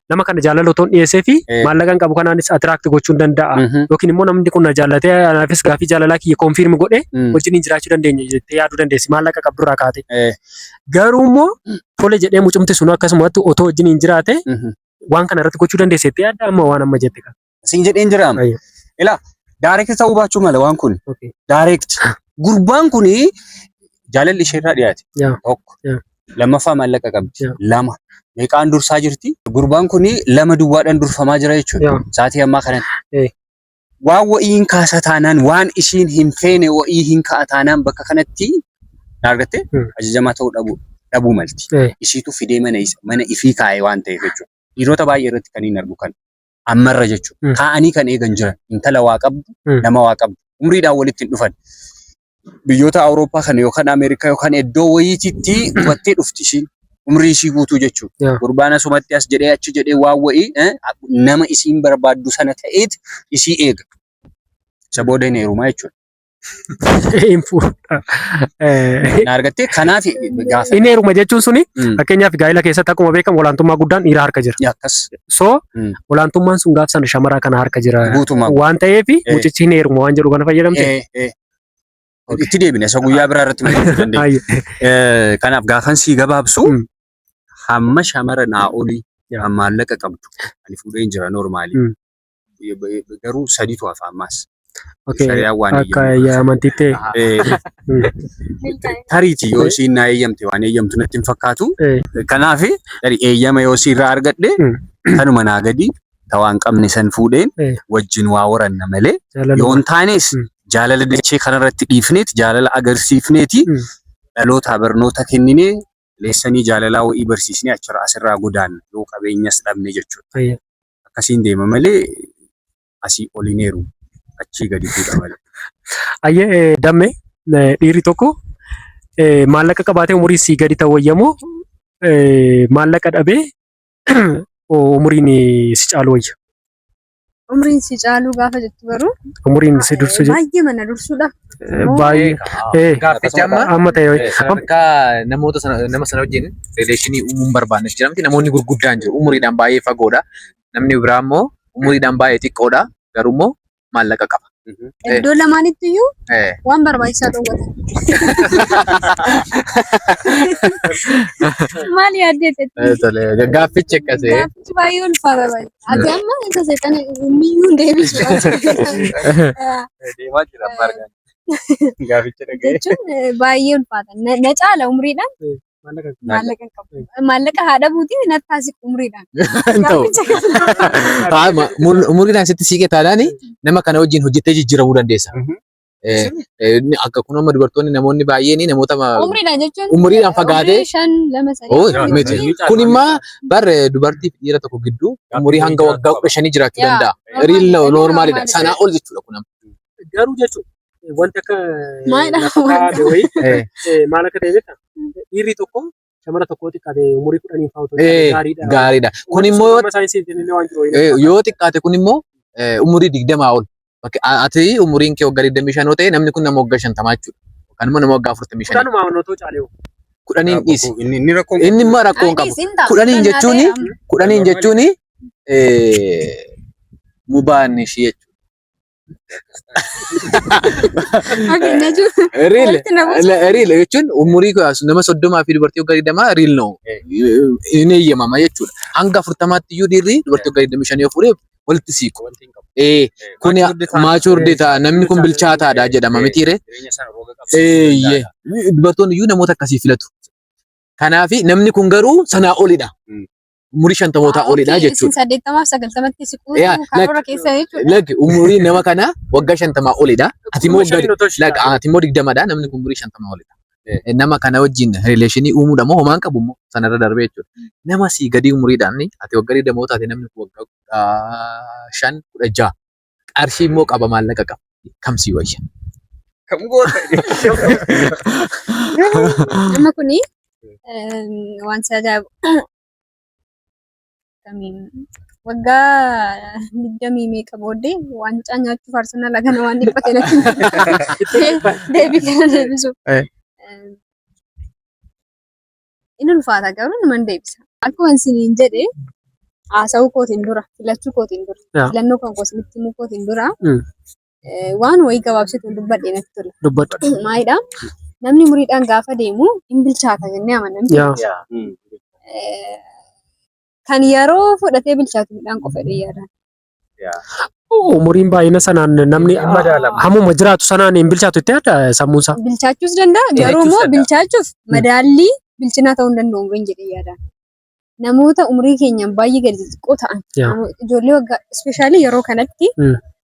Nama kana jaalala otoo hin dhiyeessee fi maallaqa hin qabu kanaanis attract gochuu hin danda'a. Yookiin immoo namni kun na jaallatee anaafis gaafii jaalalaa kiyya confirm godhee wajjin jiraachuu dandeenya jettee yaaduu dandeessi maallaqa qabdurraa kaate. Garuu immoo tole jedhee mucumti sun akkasumatti otoo wajjin hin jiraate waan kana irratti gochuu dandeesse jettee yaadda amma waan amma jette kana? Siin jedheen jira. Ilaa, direct ta'uu baachuu mala waan kun. Direct. Gurbaan kuni jaalalli isheerraa dhiyaate. Tokko. Lammaffaa maallaqa qabdi. Yaa. Lama. Meeqaan dursaa jirti? Gurbaan kun lama duwwaadhaan durfamaa jira jechuudha. Yaa. Sa'aatii ammaa kanatti. Eh. Waan wa'ii hin kaasa taanaan, waan ishiin hin feene wa'ii hin ka'a taanaan bakka kanatti na argatte ajajamaa ta'uu dhabuu malti. Eh. Ishiitu fidee mana ifii kaa'e waan ta'eef jechuudha. Dhiirota baay'ee irratti kan hin argu kana. Ammarra jechuudha. Taa'anii kan eegan jiran intala waa qabdu, nama waa qabdu. Umriidhaan walitti hin dhufan. Biyyoota Awurooppaa kana yookaan Ameerikaa yookaan iddoo wayiititti qubattee dhufti ishiin. Umrii ishii guutuu jechuudha. Gurbaan asumatti as jedhee achi jedhee waan wayii nama isiin barbaaddu sana ta'eet isii eega. Isa booda hin heerumaa jechuudha. Hin fuudha. Na argattee kanaaf gaafa. Inni heeruma jechuun suni fakkeenyaaf gaa'ela keessatti akkuma beekamu olaantummaa guddaan dhiira harka jira. Akkas. So olaantummaan sun gaaf sana shamara kana harka jira. Guutumaa. Waan ta'eef mucichi hin heeruma waan jedhu kana fayyadamte. Itti deebine isa guyyaa biraa irratti mari'achuu dandeenya. Baay'ee. Kanaaf gaafan sii gabaabsu hamma shamara naa olii kan maallaqa qabdu ani fuudhee hin jira normally. Garuu sadiitu hafa ammaas. Okay. Shari'aan waan Akka eeyyamtu. amantiitti. Tariitii yoo isiin naa eeyyamte waan eeyyamtu natti hin fakkaatu. Kanaaf tarii eeyyama yoo isiirraa argadhe kanuma naa gadi ta waan qabne san fuudheen wajjin waa horanna malee Jaalaluma. yoo hin taanes jaalala dachee kanarratti dhiifneet jaalala agarsiifneeti dhalootaa barnoota kenninee leessanii jaalalaa wa'ii barsiisnee achirraa asirraa godaanna yoo qabeenyas dhabne jechuudha. Akkasiin deema malee asii ol hin heerumu. Achii gadi fuudha malee. Ayyee damme dhiirri tokko maallaqa qabaatee umurii sii gadi ta'u wayyamoo maallaqa dhabee umuriin si caalu wayya? Umriin si caaluu gaafa jettu garuu Umuriin si dursu jechuudha. baay'ee mana dursuudha. Baay'ee. Gaaffichi amma Amma ta'e wayya. Sadarkaa namoota sana nama sana wajjin relationii uumuun barbaanne jedhamti. Namoonni gurguddaan jiru. Umuriidhaan baay'ee fagoodha. Namni biraa immoo umuriidhaan baay'ee xiqqoodha. Garuu immoo maallaqa qaba. Iddoo lamaanitti iyyuu waan barbaachisaa dhoowwatan. Maal yaaddee jettee? Tole gaaffichi akkasii. Gaaffichi baay'ee ulfaata baay'ee. Ati amma isa seexana miyyuu hin deebisu. Deemaa jira amma argaa. Gaaficha dhaga'ee. Jechuun baay'ee ulfaata. Na caala umriidhaan maallaqa hin qabu. Maallaqa haa dhabuuti natti taasisu umriidhaan. Hin ta'u. Gaafficha kana. Haa, Umuriidhaan sitti siiqee taanaan nama kana wajjin hojjettee jijjiiramuu dandeessa. Inni akka kun amma dubartoonni namoonni baay'een namoota Umriidhaan jechuun umuriidhaan fagaatee umurii 5, 2, 3. Oo, miti. Kun immoo bar dubartii fi dhiira tokko gidduu umurii hanga waggaa 15 jiraachuu danda'a. Real normaalidha. Sanaa ol jechuudha kun amma. Garuu jechuun wanti akka Maalidha? lafa kaa'ame wayii maal akka ta'e beektaa? Dhiirri tokko shamara tokkoo xiqqaate umurii 10 fa'aa otoo gaariidha. Gaariidha. Kun immoo Amma saayinsiin illee waan jiru wayii. yoo xiqqaate kun immoo umurii 20 ol. Ati umuriin kee waggaa 25 yoo ta'e namni kun nama waggaa 50 jechuudha. Yookaan immoo nama waggaa 45. Kudhanuma otoo caalee. Kudhaniin dhiisi. Inni rakkoon Inni immoo rakkoo hin qabu. Kudhaniin jechuuni kudhaniin jechuuni mubaan ishii jechuudha. Real real jechuun umurii nama 30 fi dubartii waggaa 20 real no hin eeyyamama jechuudha. Hanga 40tti iyyuu dhiirri dubartii waggaa 25 yoo fuudhe walitti siiqu. Kun matured ta'a namni kun bilchaataadha jedhama mitiire. Eeyyee dubartoonni iyyuu namoota akkasii filatu. Kanaaf namni kun garuu sanaa olidha. Umurii shantamootaa olidha jechuudha. 80f 90tti siquu karoora keessa jechuudha. Lak umurii nama kana waggaa 50 olidha. Ati immoo lak ati immoo 20dha namni kun umurii 50 olidha. Nama kana wajjin relationii uumuudha moo homaan qabu immoo sanarra darbee jechuudha. Nama sii gadii umuriidhaan ati waggaa 20 taate namni kun waggaa 15 16 qarshii immoo qaba maallaqa qaba. Kam sii wayya? Kam goota? Amma kuni waan si ajaa'ibu. Waggaa digdamii meeqa booddee waancaa nyaachuuf Arsenaal kana waan dhiphate natti deebii kana deebisuuf. Inni ulfaata garuu numan deebisa. Akkuma isiniin jedhe haasa'uu kootiin dura filachuu kootiin dura filannoo kan koo isinitti himuu kootiin dura waan wayii gabaabsitu dubbadhe natti tola. Dubbadhu. Maalidhaa? Namni umuriidhaan gaafa deemu hin bilchaata jennee amanna. Kan yeroo fudhatee bilchaatu midhaan qofa jedhee yaada. Umuriin baay'ina sanaan namni hammuma jiraatu sanaan hin bilchaatu itti yaadda sammuunsaa. Bilchaachuus danda'a garuu immoo bilchaachuuf madaallii Bilchinaa ta'uu hin danda'u umriin jedhee yaadaan. Namoota umurii keenyaan baay'ee gadi xixiqqoo ta'an ijoollee waggaa, especially yeroo kanatti,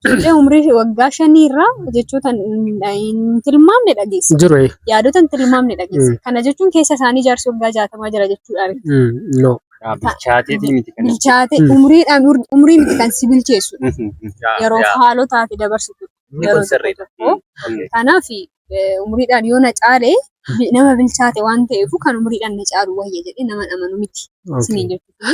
ijoollee umurii waggaa 5 irraa jechoota hin tilmaamne dhageessa. Jiru. Yaadota hin tilmaamne dhageessa. Kana jechuun keessa isaanii jaarsi waggaa 60 jira jechuudha miti. No. Bilchaateetii miti kan. Bilchaate umuriidhaan, umurii miti kan si bilcheessu. Yeroo haalotaa fi dabarsitu. Inni Yeroo kun sirriidha. tokko. Kanaaf umuriidhaan yoo na caale, nama bilchaate waan ta'eef kan umuriidhaan na caalu wayya jedhee nama amanu miti. Isiniin jechuudha.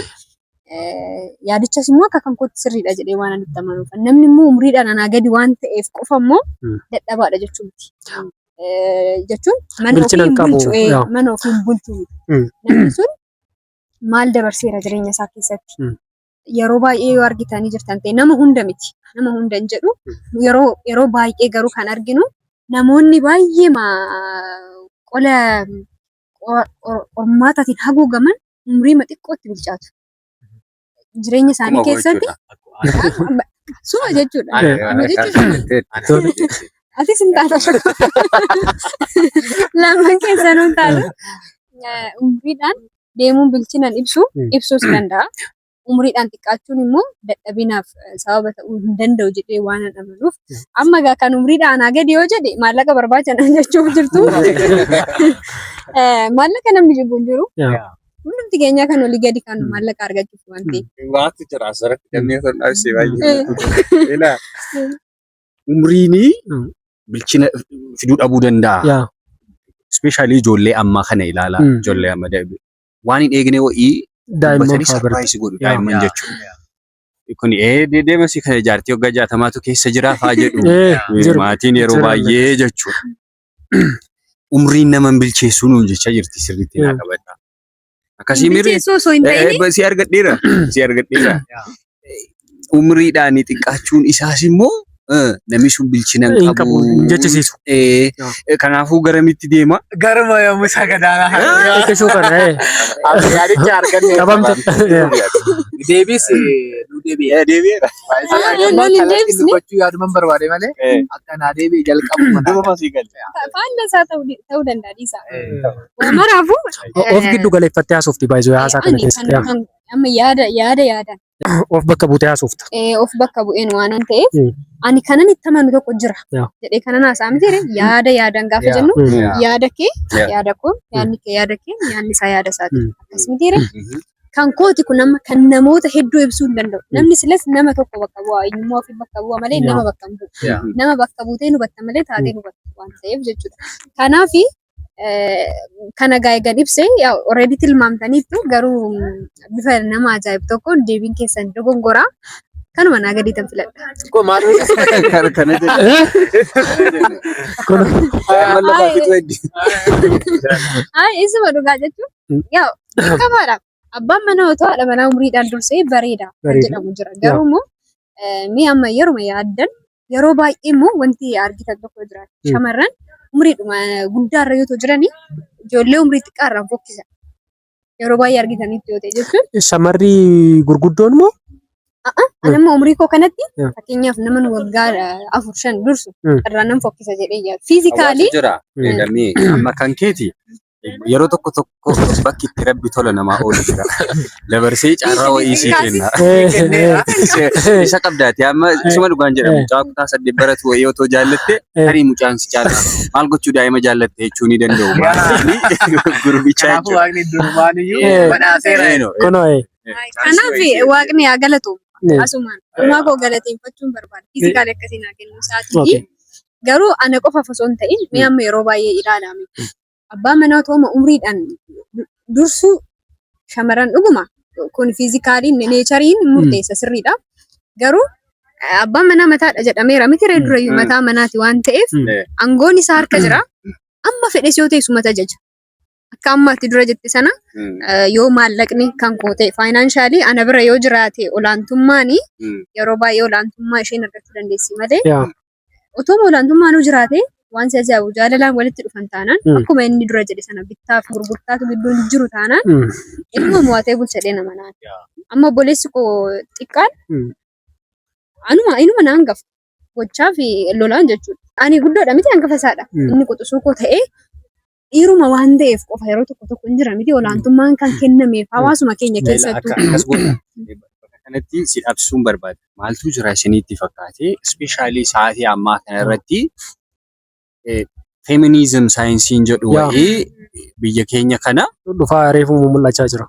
Yaadichas immoo akka kan kootti sirriidha jedhee waan ani itti amanuuf. Namni immoo umuriidhaan anaa gadi waan ta'eef qofa immoo dadhabaadha jechuu miti. Jechuun mana Bilchina ofii hin hin qabu, bulchu, mana ofii hin bulchu miti. Namni sun maal dabarseera jireenya isaa keessatti? Yeroo baay'ee yoo argitanii jirtan ta'e, nama hunda miti. Nama hunda hin jedhu. Yeroo baay'ee garuu kan arginu namoonni baay'ee qola qormaataatiin haguugaman umurii xiqqootti bilchaatu. Jireenya isaanii keessatti suma jechuudha. Amma jechuudha. Atis hin taata. Lamaan keessanuu hin taatu. Umuriidhaan deemuun bilchinan ibsu ibsuus danda'a. Umuriidhaan xiqqaachuun immoo dadhabinaaf sababa ta'uu hin danda'u jedhee waan an amanuuf. Amma egaa kan umuriidhaan anaa gadi yoo jedhe maallaqa barbaacha jechuuf jirtu. Maallaqa namni jibbu hin jiru. Hundumti keenyaa kan olii gadi kan maallaqa argachuuf waan ta'eef. Waanti jira asirratti damee osoo hin dhaabsee baay'ee. Ilaa, umriinii bilchina fiduu dhabuu danda'a. Especially ijoollee ammaa kana ilaalaa. Ijoollee amma waan hin eegne wa'ii Daa'imman dubbatanii fa'aa biratti. surprise godhu daa'imman jechuudha. Kun deema si kana jaartii waggaa 60tu keessa jira fa'aa jedhu. Jiru. Maatiin yeroo Jiru. baay'ee jechuudha. Umriin nama hin bilcheessuu nuun jechaa jirti, sirriitti naa qabadha. Akkasii mirri Bilcheessuu osoo hin ta'in si argadheera. Si argadheera. Umriidhaan xiqqaachuun isaas immoo namni sun bilchina hin Hin qabu. qabu. Hin jechisiisu. Kanaafuu garamitti deema? Garuma yommuu sagadaanaa. Xiqqishuu kana. Yaadicha arganne. Qabamte. Deebiis nu deebi'e. Deebi'eera. Loon hin deebisne. Dubbachuu yaaduman barbaade malee akka naa deebi'e jalqabu mana. Duruma sii galte. Faalla isaa ta'uu danda'a dhiisaa. Maraafuu Of giddu galeeffattee haasofti baay'isuu haasaa kana ani keessatti. kan amma yaada yaada yaadaan Of bakka buutee haasofta. Of bakka bu'een waan ta'eef ani kanan itti amanu tokko jira jedhee kanan haasaa miti, yaada yaadaan gaafa jennu yaada kee yaada koo, yaadni kee yaada kee, yaadni isaa yaada isaati, akkas miti. Kan kooti kun amma kan namoota hedduu ibsuu hin danda'u. Namni silas nama tokko bakka bu'a, eenyummaa ofii bakka bu'a malee nama bakka hin bu'u. Nama bakka buutee nu batta malee taatee nu batta waan ta'eef jechuudha. Kanaafi kana gaa eegan ibsee, already tilmaamtaniittu, garuu bifa nama ajaa'ibu tokkoon deebiin keessan dogongoraa, kanuma naa gadi tan filadha. Koo maal Kana jedhe. Kun Amma lafaa fixuu hedduu. Ay, isuma dhugaa jechuun yaa beekamaadha. Abbaan manaa otoo haadha manaa umriidhaan dursee bareeda kan Bareeda. jedhamu jira. Garuu immoo mee amma yeruma yaaddan, yeroo baay'ee immoo wanti argitan tokko jira. Shamarran umriidhuma guddaarra yoo ta'u jiranii ijoollee umrii xiqqaarraan fokkisan. Yeroo baay'ee argitanitti yoo ta'e jechuun. Shamarri gurguddoon moo? Ani amma umrii koo kanatti fakkeenyaaf nama waggaa 4, 5 dursu irraa nan fokkisa jedhee yaadu. Physically Hawaasa jira. Damee amma kan keeti yeroo tokko tokko bakki itti rabbi tola namaa oolu jira. Dabarsee carraa wayii sii kenna. Isa qabdaati amma isuma dhugaan jedhamu, mucaa kutaa 8 baratu wayii otoo jaallatte, tarii mucaan si caala maal gochuu, daa'ima jaallatte jechuu ni danda'u. Gurbicha Kanaafuu jechuudha. waaqni durumaan iyyuu badhaaseera. Kunoo. Kanaaf waaqni haa galatu. Asumaan uumaa koo galateeffachuun barbaada. Physically akkasii naa kennuu isaatii. Garuu ana qofaaf osoo hin ta'in, mee amma yeroo baay'ee ilaalame. Abbaan manaa otoo umriidhaan dursuu shamarran, dhuguma kun physically natureiin murteessa, sirriidha. Garuu abbaan manaa mataadha jedhameera miti ree durayyuu? Mataa manaati waan ta'eef aangoon isaa harka jira. Amma fedhes yoo ta'e sumata ajaja. Akka ammaatti dura jette sana, yoo maallaqni kan koo ta'e, financially ana bira yoo jiraate, olaantummaani yeroo baay'ee olaantummaa isheen argachuu dandeessi malee otoo olaantummaanuu jiraate, waan si ajaa'ibu jaalalaan walitti dhufan taanaan, akkuma inni dura jedhe sana, bittaaf gurgurtaatu gidduun jiru taanaan, ilma mo'atee bulchadhee nama naan. Amma obboleessi koo xiqqaan anuma inuma na hangafa gochaa fi lolaan jechuudha. Ani guddoodha miti, hangafa isaadha. Inni quxisuu koo ta'ee Dhiiruma waan ta'eef qofa yeroo tokko tokko hin jira miti olaantummaan kan kennameef hawaasuma keenya Laila keessattuu. akka akkas godha. Bakka kanatti si dhaabsisuun barbaada. Maaltu jira isinitti fakkaate? Especially sa'aatii ammaa kana irratti feminism saayinsiin jedhu wayii biyya keenya kana Dhufaa reefu mul'achaa jira.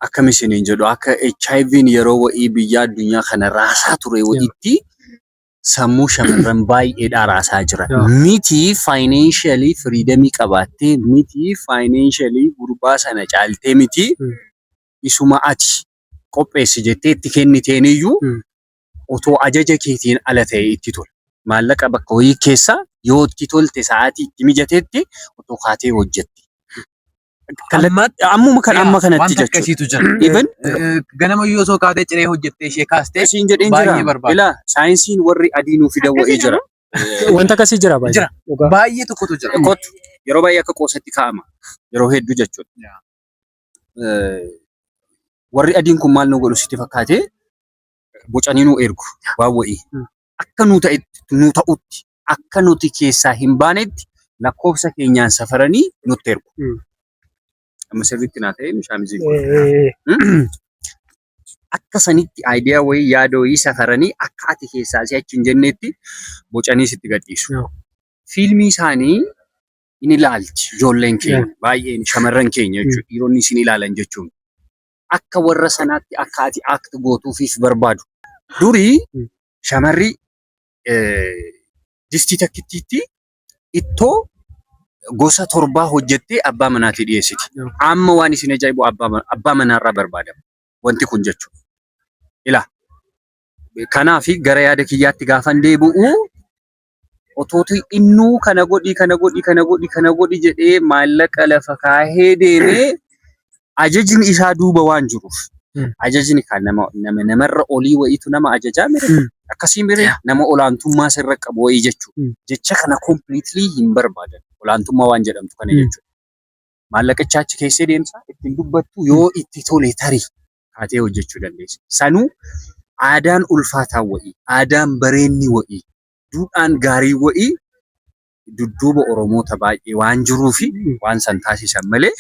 Akkam isiniin jedhu, akka HIV'n yeroo wayii biyya addunyaa kana raasaa ture wayiitti sammuu shamarran baay'eedhaa raasaa jira. Miti financially freedomii qabaattee, miti financially gurbaa sana caaltee, miti isuma ati qopheessi jettee itti kenniteeniyyuu otoo ajaja keetiin ala ta'e itti tola. Maallaqa bakka wayii keessa yoo itti tolte, sa'aatii itti mijatetti otoo kaatee hojjette. Ammuma kan amma kanatti Wanta jechuudha. akkasiitu jira. Even Ganama yoo osoo kaatee ciree hojjettee ishee kaastee siin jedheen baay'ee jira. barbaada. Ilaa, saayinsiin warri adii nuu fidan wayii jira. Wanta akkasii jira baay'ee. Jira. Dhugaa. Baay'ee tokkotu jira. Kottu, yeroo baay'ee akka qoosatti kaa'ama. Yeroo hedduu jechuudha. Warri adiin kun maal nu godhu sitti fakkaate? Bocanii nu ergu waan wayii. Akka nu ta'etti, nu ta'utti, akka nuti keessaa hin baanetti lakkoofsa keenyaan safaranii nutti ergu. Amma sirriitti naa ta'e shaamizii kun. Akka sanitti idea wayii, yaada wayii safaranii akka ati keessaa si'achi hin jennetti bocanii sitti gadhiisu. Fiilmii isaanii in ilaalti ijoolleen keenya baay'een, shamarran keenya jechuudha. Dhiironni isin ilaalan jechuun. Akka warra sanaatti akka ati act gootuufiif barbaadu. Durii shamarri distii takkittiitti ittoo gosa torbaa hojjettee abbaa manaatii dhiyeessiti. Amma waan isin ajaa'ibu abbaa manaarraa barbaadama. Wanti kun jechuudha. Ilaa, kanaafi gara yaada kiyyaatti gaafan deebi'u, otooti innuu kana godhi, kana godhi, kana godhi, kana godhi jedhee maallaqa lafa kaahee deemee ajajni isaa duuba waan jiruuf, ajajni kan nama namarra olii wayiitu nama ajajaa mire, akkasii mire, nama olaantummaa sirra qabu wayii jechuudha. Jecha kana completely hin barbaadan, olaantummaa waan jedhamtu kana jechuudha. Maallaqicha achi keessee deemsa ittiin dubbattu, yoo itti tole tarii kaatee hojjechuu dandeessa. Sanuu aadaan ulfaataan wayii, aadaan bareenni wayii, duudhaan gaarii wayii dudduuba Oromoota baay'ee waan jiruufi waan san taasisan malee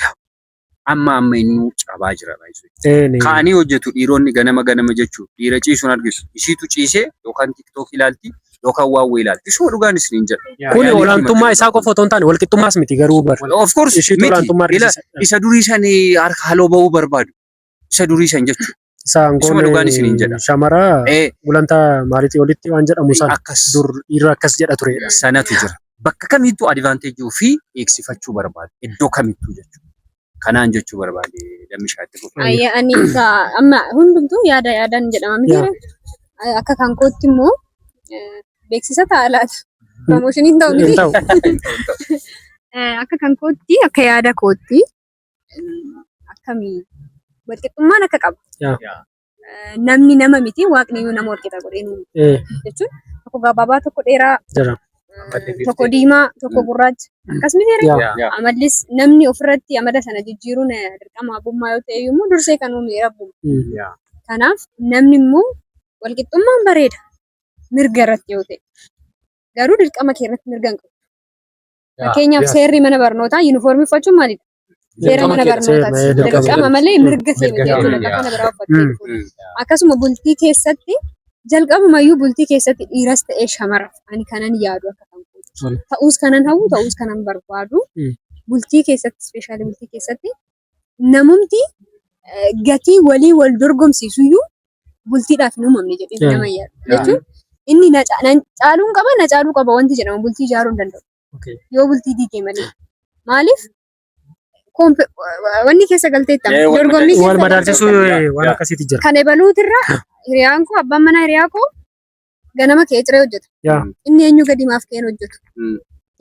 amma amma innuu cabaa jira baay'ee. Ka'anii hojjetu dhiironni ganama ganama jechuudha. Dhiira ciisuun argitu. Isiitu ciisee yookaan TikTok ilaalti yookaan waan wayii ilaalti. Isuma dhugaan isiniin jedha. Kuni olaantummaa isaa qofa otoo hin taane walqixxummaas miti garuu bar. Of course Ishiitu miti. olaantummaa Ila, argisiisa. isa durii san harka haloo ba'uu barbaadu. Isa durii san jechuudha. Isa Isuma dhugaan isiniin jedha. aangoon shamara gulantaa maaliitii olitti waan jedhamu sana Akkas dur dhiirri akkas jedha turedha. Sanatu jira. Bakka kamittuu advantage ofii eegsifachuu barbaadu. Iddoo kamittuu jechuudha. Kanaan jechuu barbaade, dammishaa itti fufu. Ayya, ani isa amma hundumtuu yaada yaadaan jedhama miti ree? Akka kan kootti immoo beeksisa ta'a laata? Promotioniin ta'u Hin miti. ta'u. Akka kan kootti, akka yaada kootti, akkamii walqixxummaan akka qabu. Namni nama miti, waaqni iyyuu nama walqixa godhee nu uume. Jechuun tokko gabaabaa, tokko dheeraa, Jira. Tokko diimaa, tokko gurraacha. Akkas miti ree? Amallis namni ofirratti amala sana jijjiiruun dirqama abbummaa yoo ta'e immoo dursee kan uume rabbuma. Kanaaf namni immoo walqixxummaan bareeda mirga irratti yoo ta'e. Garuu dirqama kee irratti mirga hin qabu. Fakkeenyaaf seerri mana barnootaa yuunifoormii uffachuun maalidha? Seera Dirqama mana keedha. barnootaati. Seera, dirqama. Dirqama malee mirga kee miti Mirga jechuudha. kee. Lafa kana biraa uffattee Mm. dhufu. Akkasuma bultii keessatti, jalqabumayyuu bultii keessatti dhiiras ta'ee shamara ani kanan yaadu akka kan kooti. Ta'uus kanan hawwu, ta'uus kanan barbaadu, bultii keessatti, especially bultii keessatti, namumti gatii walii wal dorgomsiisuyyuu bultiidhaaf hin uumamne jedhee nama yaadu. Jechuun inni na caaluun qaba, na caaluu qaba wanti jedhamu bultii ijaaruu hin danda'u. Yoo bultii diige malee. Maaliif? Wanni keessa galteetta. Wal Dorgommii Wal keessa madaalchisuu galteetta. waan akkasiitu jira. Kan ebaluutirra hiriyaan koo, abbaan manaa hiriyaa koo ganama ka'ee ciree hojjeta. Inni eenyu gadi maaf ka'een hojjetu?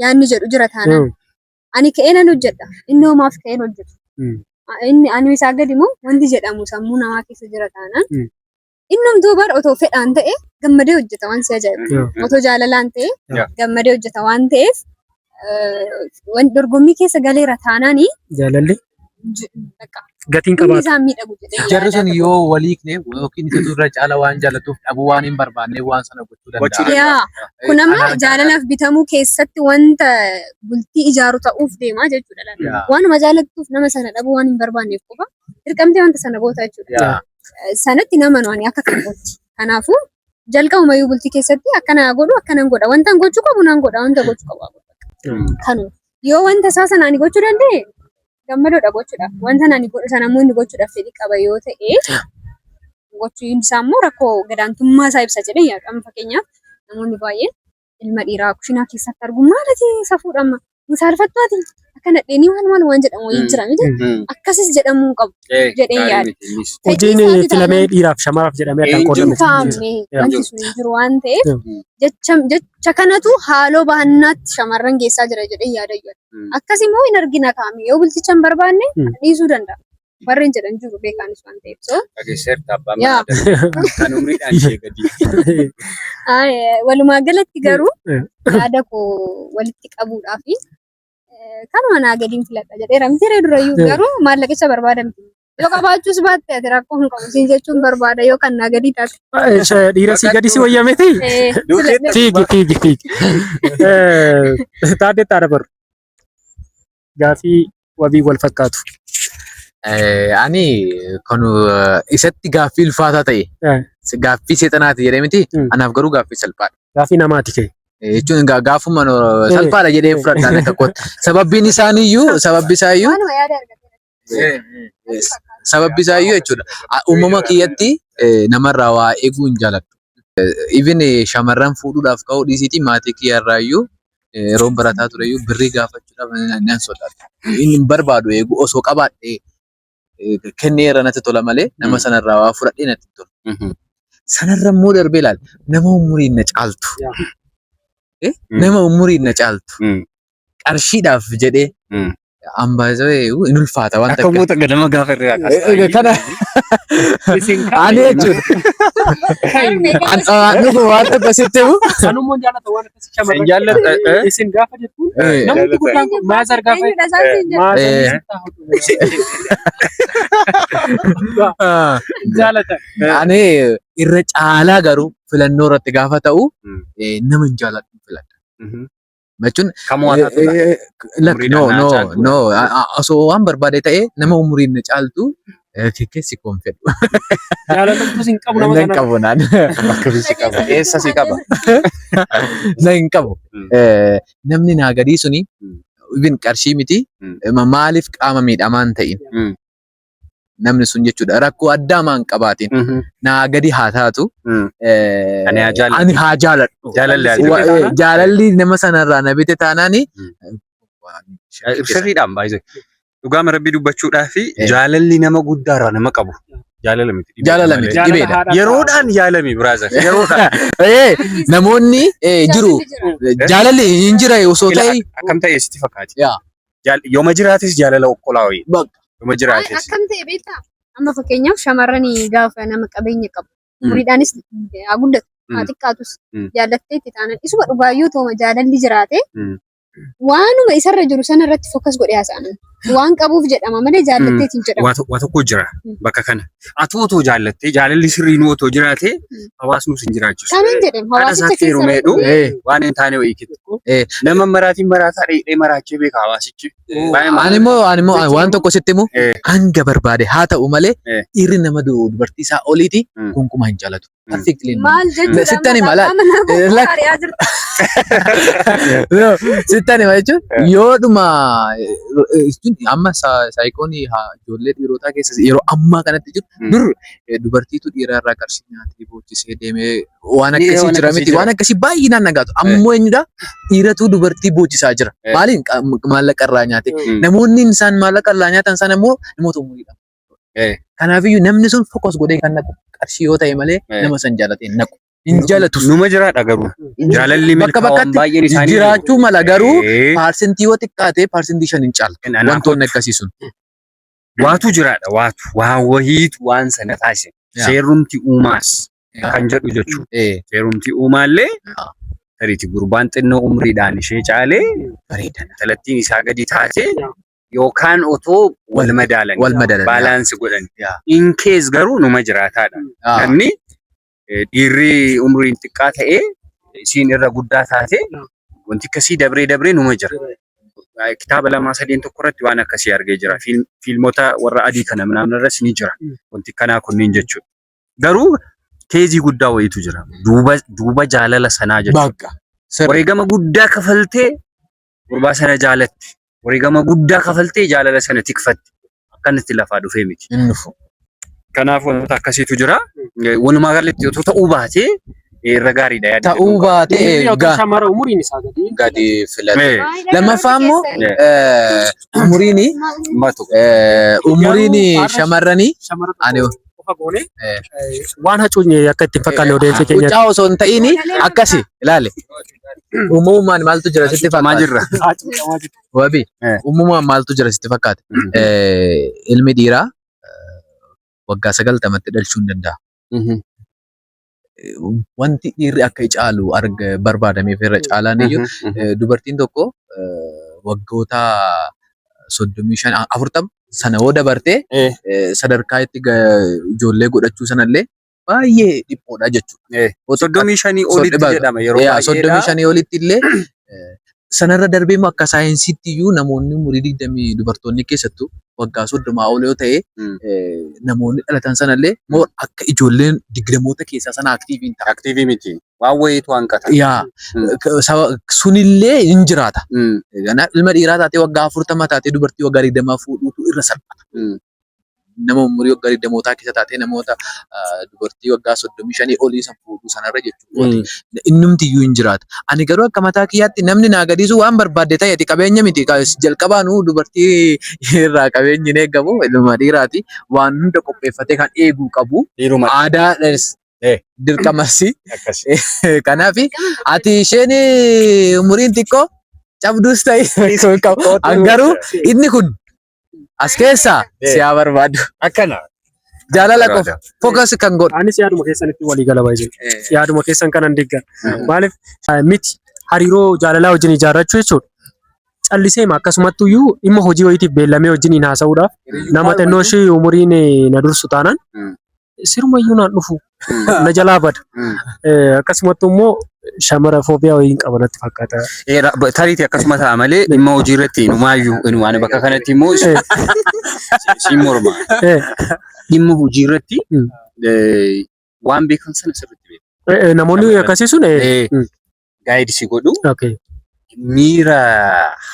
Yaanni jedhu jira taanaan. Ani ka'ee nan hojjedha. Inni hoo maaf ka'een hojjetu? Inni ani isaa gadi moo wanti jedhamu sammuu namaa keessa jira taanaan. Innumtuu bar otoo fedhaan ta'e gammadee hojjeta, waan si ajaa'ibu. Otoo jaalalaan ta'e gammadee hojjeta waan ta'eef, dorgommii keessa galeera taanaanii Jaalalli. Bakka Gatiin hundi qabaatu. isaa miidhagu jedhee Jarri yaada sun qabu. yoo walii hiikne yookiin isatu irra caala waan jaallatuuf dhabuu waan hin barbaanneef waan sana gochuu Gochuu danda'a. Yaa, kun amma Anaan jaalalaaf bitamuu keessatti wanta bultii ijaaru ta'uuf deemaa jechuudha laata. Yaa. Waanuma jaalattuuf nama sana dhabuu waan hin barbaanneef qofa dirqamtee wanta sana goota jechuudha. Yaa. Sanatti nama nuani akka kan gootti. Kanaafuu jalqabumayyuu bultii keessatti akkana godhu, akkanan godha, wanta gochuu qabu nan godha, wanta gochuu qabu godha. Kanuma. Yoo wanta isaa sana ani gochuu danda'e gammadoodha gochuudhaaf. Wanta ani godhu sana immoo inni gochuudhaaf fedhii qaba yoo ta'e, gochuun isaa immoo rakkoo gadaantummaa isaa ibsa jedhee yaadu. Amma fakkeenyaaf namoonni baay'een ilma dhiiraa kushinaa keessatti argu, maal ati safuudha, amma hin saalfattu, ati akka nadheenii maal maal waan jedhamu wayii jira miti. Akkasis jedhamuu hin qabu jedhee yaada. Hojiin Fedhii isaatii filamee taanaan dhiiraaf shamaraaf jedhamee addaan Hin qoodame. hin kaa'amne, wanti sun hin jiru waan ta'eef, jecha jecha kanatu haaloo bahannaatti shamarran geessaa jira jedhee yaada. Akkas immoo hin argina kaa'ame yoo bulticha hin barbaanne dhiisuu danda'a. Warreen jedhan jiru beekaanis waan ta'eef. So Dhageesseerta abbaan Yaa. manaa kan umriidhaan ishee gadi. Walumaa galatti garuu yaada koo walitti qabuudhaa fi kanuma naa gadiin filadha jedheera miti ree durayyuu, garuu maallaqicha barbaadamti. Yoo qabaachuus baatte ati rakkoo hin qabu siin jechuun barbaada yoo kan naa gadii taate. Dhiira sii gadi si wayyameeti? Filadhe. Fiigi, fiigi, fiigi. Taaddeetti haa dabarru. Gaafii wabii wal fakkaatu. Ani kan isatti gaaffii ulfaataa ta'e gaaffii seexanaati jedhee miti, anaaf garuu gaaffii salphaadha. Gaaffii namaati kee. Jechuun gaafuma salphaadha jedhee fudhadhaan akka kootti. Sababbiin isaaniiyyuu sababbi isaayyuu Waanuma yaada argateera. Sababbi isaayyuu jechuudha. Uumama kiyyatti namarraa waa eeguu hin jaaladhu. Even shamarran fuudhuudhaaf ka'uu dhiisiitii maatii kiyyarraayyuu yeroon barataa tureyyuu birrii gaafachuudhaaf nan sodaadha. Inni hin barbaadu eeguu, osoo qabaadhee kenneera natti tola malee nama sanarraa waa fudhadhee natti hin tolu. Sanarra immoo darbee ilaali, nama umuriin na caaltu. Nama umuriin na caaltu. Qarshiidhaaf jedhee ambaasee hin ulfaata wanta Akka moota ganama gaafa irraa kaastaa. Kana ani jechuudha. Ani waan tokko sitti himu. Anummoo jaallata waan akkasii shamarran. Hin jaalladha, eh? Isin gaafa jettuun namni guddaan kun mother gaafa Eenyudha isaan siin jedhu? Mother jaalatan. Ani irra caalaa garuu filannoo irratti gaafa ta'u nama hin jaalladhu filadha. Jechuun Kamuu haa taatu. Lakki, no, Umuriidhaan no, naa caaltu. No, osoo waan barbaade ta'ee nama umuriin na caaltu keessi koon fedhu. Jaalatamtuus hin qabu nama Nan sana. qabu naan. Bakka si qaba. Eessa si qaba? Na hin qabu. Namni naa gadii suni even qarshii miti, maaliif qaama miidhamaa hin ta'in namni sun jechuudha, rakkoo addaa maan qabaatin naa gadi haa taatu, Ani haa jaalladhu. ani haa jaaladhu. Jaalalli haa jiraatu. Jaalalli nama sanarraa na bite taanaani. Sirriidhaan baay'ee. Dhugaama rabbii dubbachuudhaa fi jaalalli nama guddaarraa nama qabu. Jaalala miti. Dhibeedha Jaalala malee. miti, dhibeedha. Yeroodhaan yaalami, brother. Yeroodhaan. Namoonni jiru, jaalalli hin jira osoo Ila ta'e akkam ta'e sitti fakkaati? Yaa. Yooma jiraates jaalala okkolaa wayii. Bakka. Yooma jiraates. Akkam ta'e beektaa? Amma fakkeenyaaf shamarran gaafa nama qabeenya qabu umuriidhaanis haa guddatu haa xiqqaatus jaallattee itti taanan, isuma dhugaayyuu tooma jaalalli jiraate waanuma isarra jiru sana irratti focus godhee haasa'an, waan qabuuf jedhama malee jaallatteetiin jedhama. Waa tokko jira bakka kana. Ati otoo jaallattee, jaalalli sirriin otoo jiraate, hawaasni sin jiraachisu. Kanan jedhem Haadha hawaasicha isaatti keessa heerumee rakkoo waan hin taane wayii kittu. Nama maraatiin maraataa dheedhee maraachee beeka hawaasichi. Baay'ee Ani immoo waan tokko sitti himu, hanga barbaade haa ta'u malee dhiirri nama dubartii isaa oliiti gonkumaa hin jaalatu. Perfectly. Maal jechuudha? Sittan hima laal. Abbaa manaa koo ari'aa jirta. No, sittan hima jechuun yoodhuma jechuun amma saayikoonii ijoollee dhiirotaa keessa yeroo ammaa kanatti jiru, dur dubartiitu dhiira irraa qarshii nyaatee boochisee deemee waan Ni akkasii waan jira akkasii miti, jira. waan akkasii baay'inaan nagaatu. Ammoo eenyudha, dhiiratu dubartii boochisaa jira. Maaliin? Maallaqa irraa nyaate. Namoonni isaan maallaqa irraa nyaatan sana immoo namoota umuriidha. Kanaafiyyuu namni sun focus godhee kan naqu qarshii yoo ta'e malee nama san jaalatee hin naqu. Hin jaalatus. Numa jiraadha garuu. Jaalalli Bakka milkaa'oon bakkatti baay'een isaanii jiraachuu mala garuu paarsentii yoo xiqqaate 5% hin caalu. Anaaf Wantoonni akkasii sun. Waatu jiraadha, waatu waan wahiitu waan sana taasise. Seerumti uumaas kan jedhu jechuudha. Seerumti uumaallee tariiti gurbaan xinnoo umriidhaan ishee caalee Bareeda. talattiin isaa gadi taate. Yookaan otoo wal madaalan. Wal madaalan. Balance godhan. In case garuu numa jiraataadha. Namni dhiirri umriin xiqqaa ta'ee isiin irra guddaa taate, wanti akkasii dabree dabree numa jira. Kitaaba lamaa sadeen tokko irratti waan akkasii argee jira. Fiilmota warra adii kana minaamin irras ni jira. Wanti kanaa kunneen jechuudha. Garuu case guddaa wayiitu jira. Duuba jaalala sanaa jechuudha. Bakka. Sirri. Wareegama guddaa kafaltee gurbaa sana jaalatte. Wareegama guddaa kafaltee jaalala sana tikfatte. Akkanatti lafaa dhufee miti. Hin dhufu. Kanaaf wantoota akkasiitu jira. Walumaa galatti otoo ta'uu baatee irra gaariidha yaada Ta'uu jedhu qaba. baatee Dhiirri yookiin shamara umuriin isaa gadi. Gadi filate. Lammaffaa Lammaffaa immoo umuriin Matu. umuriin Garuu shamarranii shamara ani tokko qofa goone waan hacuucne akka itti hin fakkaanne odeessi keenya. Huccaa osoo hin ta'in akkasi ilaali. Uumamumaan maaltu jira sitti Maa fakkaata? jirra? Hacuucamaa jiru. Wabi, uumamumaan maaltu jira sitti fakkaata? Ilmi dhiiraa waggaa 90tti dhalchuu hin danda'a. Wanti dhiirri akka caalu arga barbaadameef irra caalaan iyyuu dubartiin tokko waggoota 35, 40 sana yoo dabartee sadarkaa itti ijoollee godhachuu sanallee baay'ee dhiphoodha jechuudha. Yoo xiqqaate 35 olitti jedhama yeroo 35 baay'eedha. Olitti illee sanarra darbee immoo akka saayinsiitti iyyuu namoonni umurii 20, dubartoonni keessattuu waggaa 30 ol yoo ta'e, namoonni dhalatan sanallee more akka ijoolleen 20moota keessaa sana active hin ta'an. Active miti. Waan wayiitu hanqata. Yaa, sunillee hin jiraata. Kanaaf ilma dhiiraa taatee waggaa 40 taatee dubartii waggaa 20 fuudhuutu irra salphata. Nama umurii waggaa 20mootaa keessa taatee namoota dubartii waggaa 35 olii san fuudhuu sanarra jechuudha. Innumti iyyuu hin jiraata. Ani garuu akka mataa kiyyaatti namni naa gadiisu waan barbaadde ta'e, ati qabeenya miti. Jalqabaanuu dubartii irraa qabeenyi hin eegamu, ilma dhiiraati. Waan hunda qopheeffatee kan eeguu qabu. Dhiiruma. Aadaa dirqamas. Akkasi. Kanaaf ati isheen umuriin xiqqoo cabduus ta'e qabu. Garuu inni kun as keessaa si haa barbaadu. Akkana. Jaalala qofa focus kan godhu. Anis yaaduma keessanitti walii gala baay'ee. Yaaduma keessan kanan deeggara. Maaliif miti, hariiroo jaalalaa wajjin ijaarrachuu jechuudha. Calliseema akkasumatti iyyuu dhimma hojii wayiitiif beellamee wajjiniin haasa'uudhaaf nama xinnoo ishee umuriin na dursu taanaan sirumayyuu naan dhufu, na jalaa bada. Akkasumatti immoo shamara phobia wayii hin qaba natti fakkaata. Tariitii akkasuma ta'a malee dhimma hojii irratti inumaayyuu inumaan bakka kanatti immoo siin morma. Dhimma hojii irratti waan beekan sana sirriitti beeku. Namoonni akkasii sun Guide si godhu, miira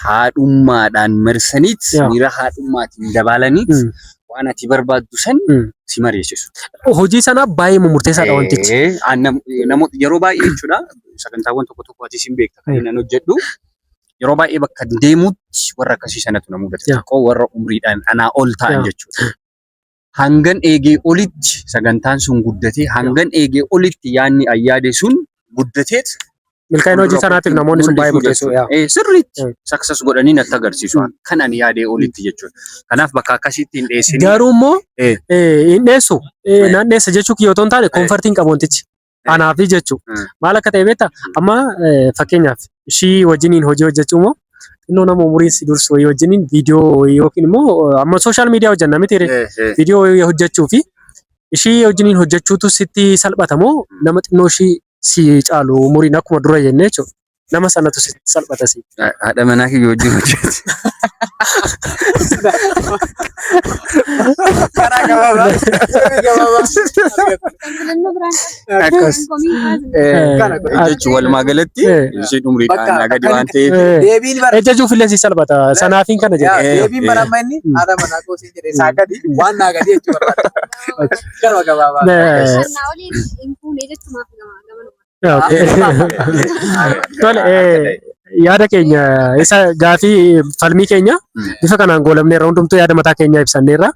haadhummaadhaan marsaniit, miira haadhummaatiin dabaalaniit waan ati barbaaddu san si mariisisu. Hojii sanaaf baay'ee murteessaadha wantichi. Namoota yeroo baay'ee jechuudha, sagantaawwan tokko tokko ati sin beekta kan inni hojjedhu, yeroo baay'ee bakka deemutti warra akkasii sanatu na mudata. Xiqqoo warra umriidhaan anaa ol ta'an jechuudha. Hangan eegee olitti sagantaan sun guddatee, hangan eegee olitti yaadni ayyaade sun guddateet Milkaa'ina hojii sanaatiif namoonni sun baay'ee mul'isuu murteessoo. Jechuudha. Sirriitti success godhanii natti agarsiisu. Kan ani yaadee olitti jechuudha. Kanaaf bakka akkasiitti hin dhiyeessini. Garuu immoo hin dheessu. Nan dheessa jechuu kiyya otoo hin taane comfort hin qabu wantichi. Anaafi jechuudha. Maal akka ta'e beektaa? Amma fakkeenyaaf ishii wajjiniin hojii hojjechuu immoo xinnoo nama umuriin si dursu wayii wajjiniin viidiyoo yookiin immoo amma social media hojjenna miti ree? Viidiyoo wayii hojjechuu fi ishii wajjiniin hojjechuutu sitti salphata moo nama xinnoo ishii si caalu umuriin akkuma dura jennee jechuudha? Nama sanatu sitti salphata si. Haadha manaa kiyya wajjin hojjetu. Karaa gabaabaa. Gabaabaa. Filannoo biraan Akkas. komii kaasne. Kana godhe. Jechuun walumaa galatti isheen umriidhaan Bakka naa gadi waan ta'eef. Deebiin bara Ejjajuuf illee si salphata. Sanaafiin kana jedha. Deebiin bara amma inni haadha manaa koo siin jedhe isaa gadi waan naa gadi jechuu barbaada. Karuma gabaabaa. Sannaa oliin hin fuune jechumaaf gama gamanuma. Okay. Tole, yaada keenya isa gaafii falmii keenya bifa kanaan goolabneerra, hundumtuu yaada mataa keenya ibsanneerra.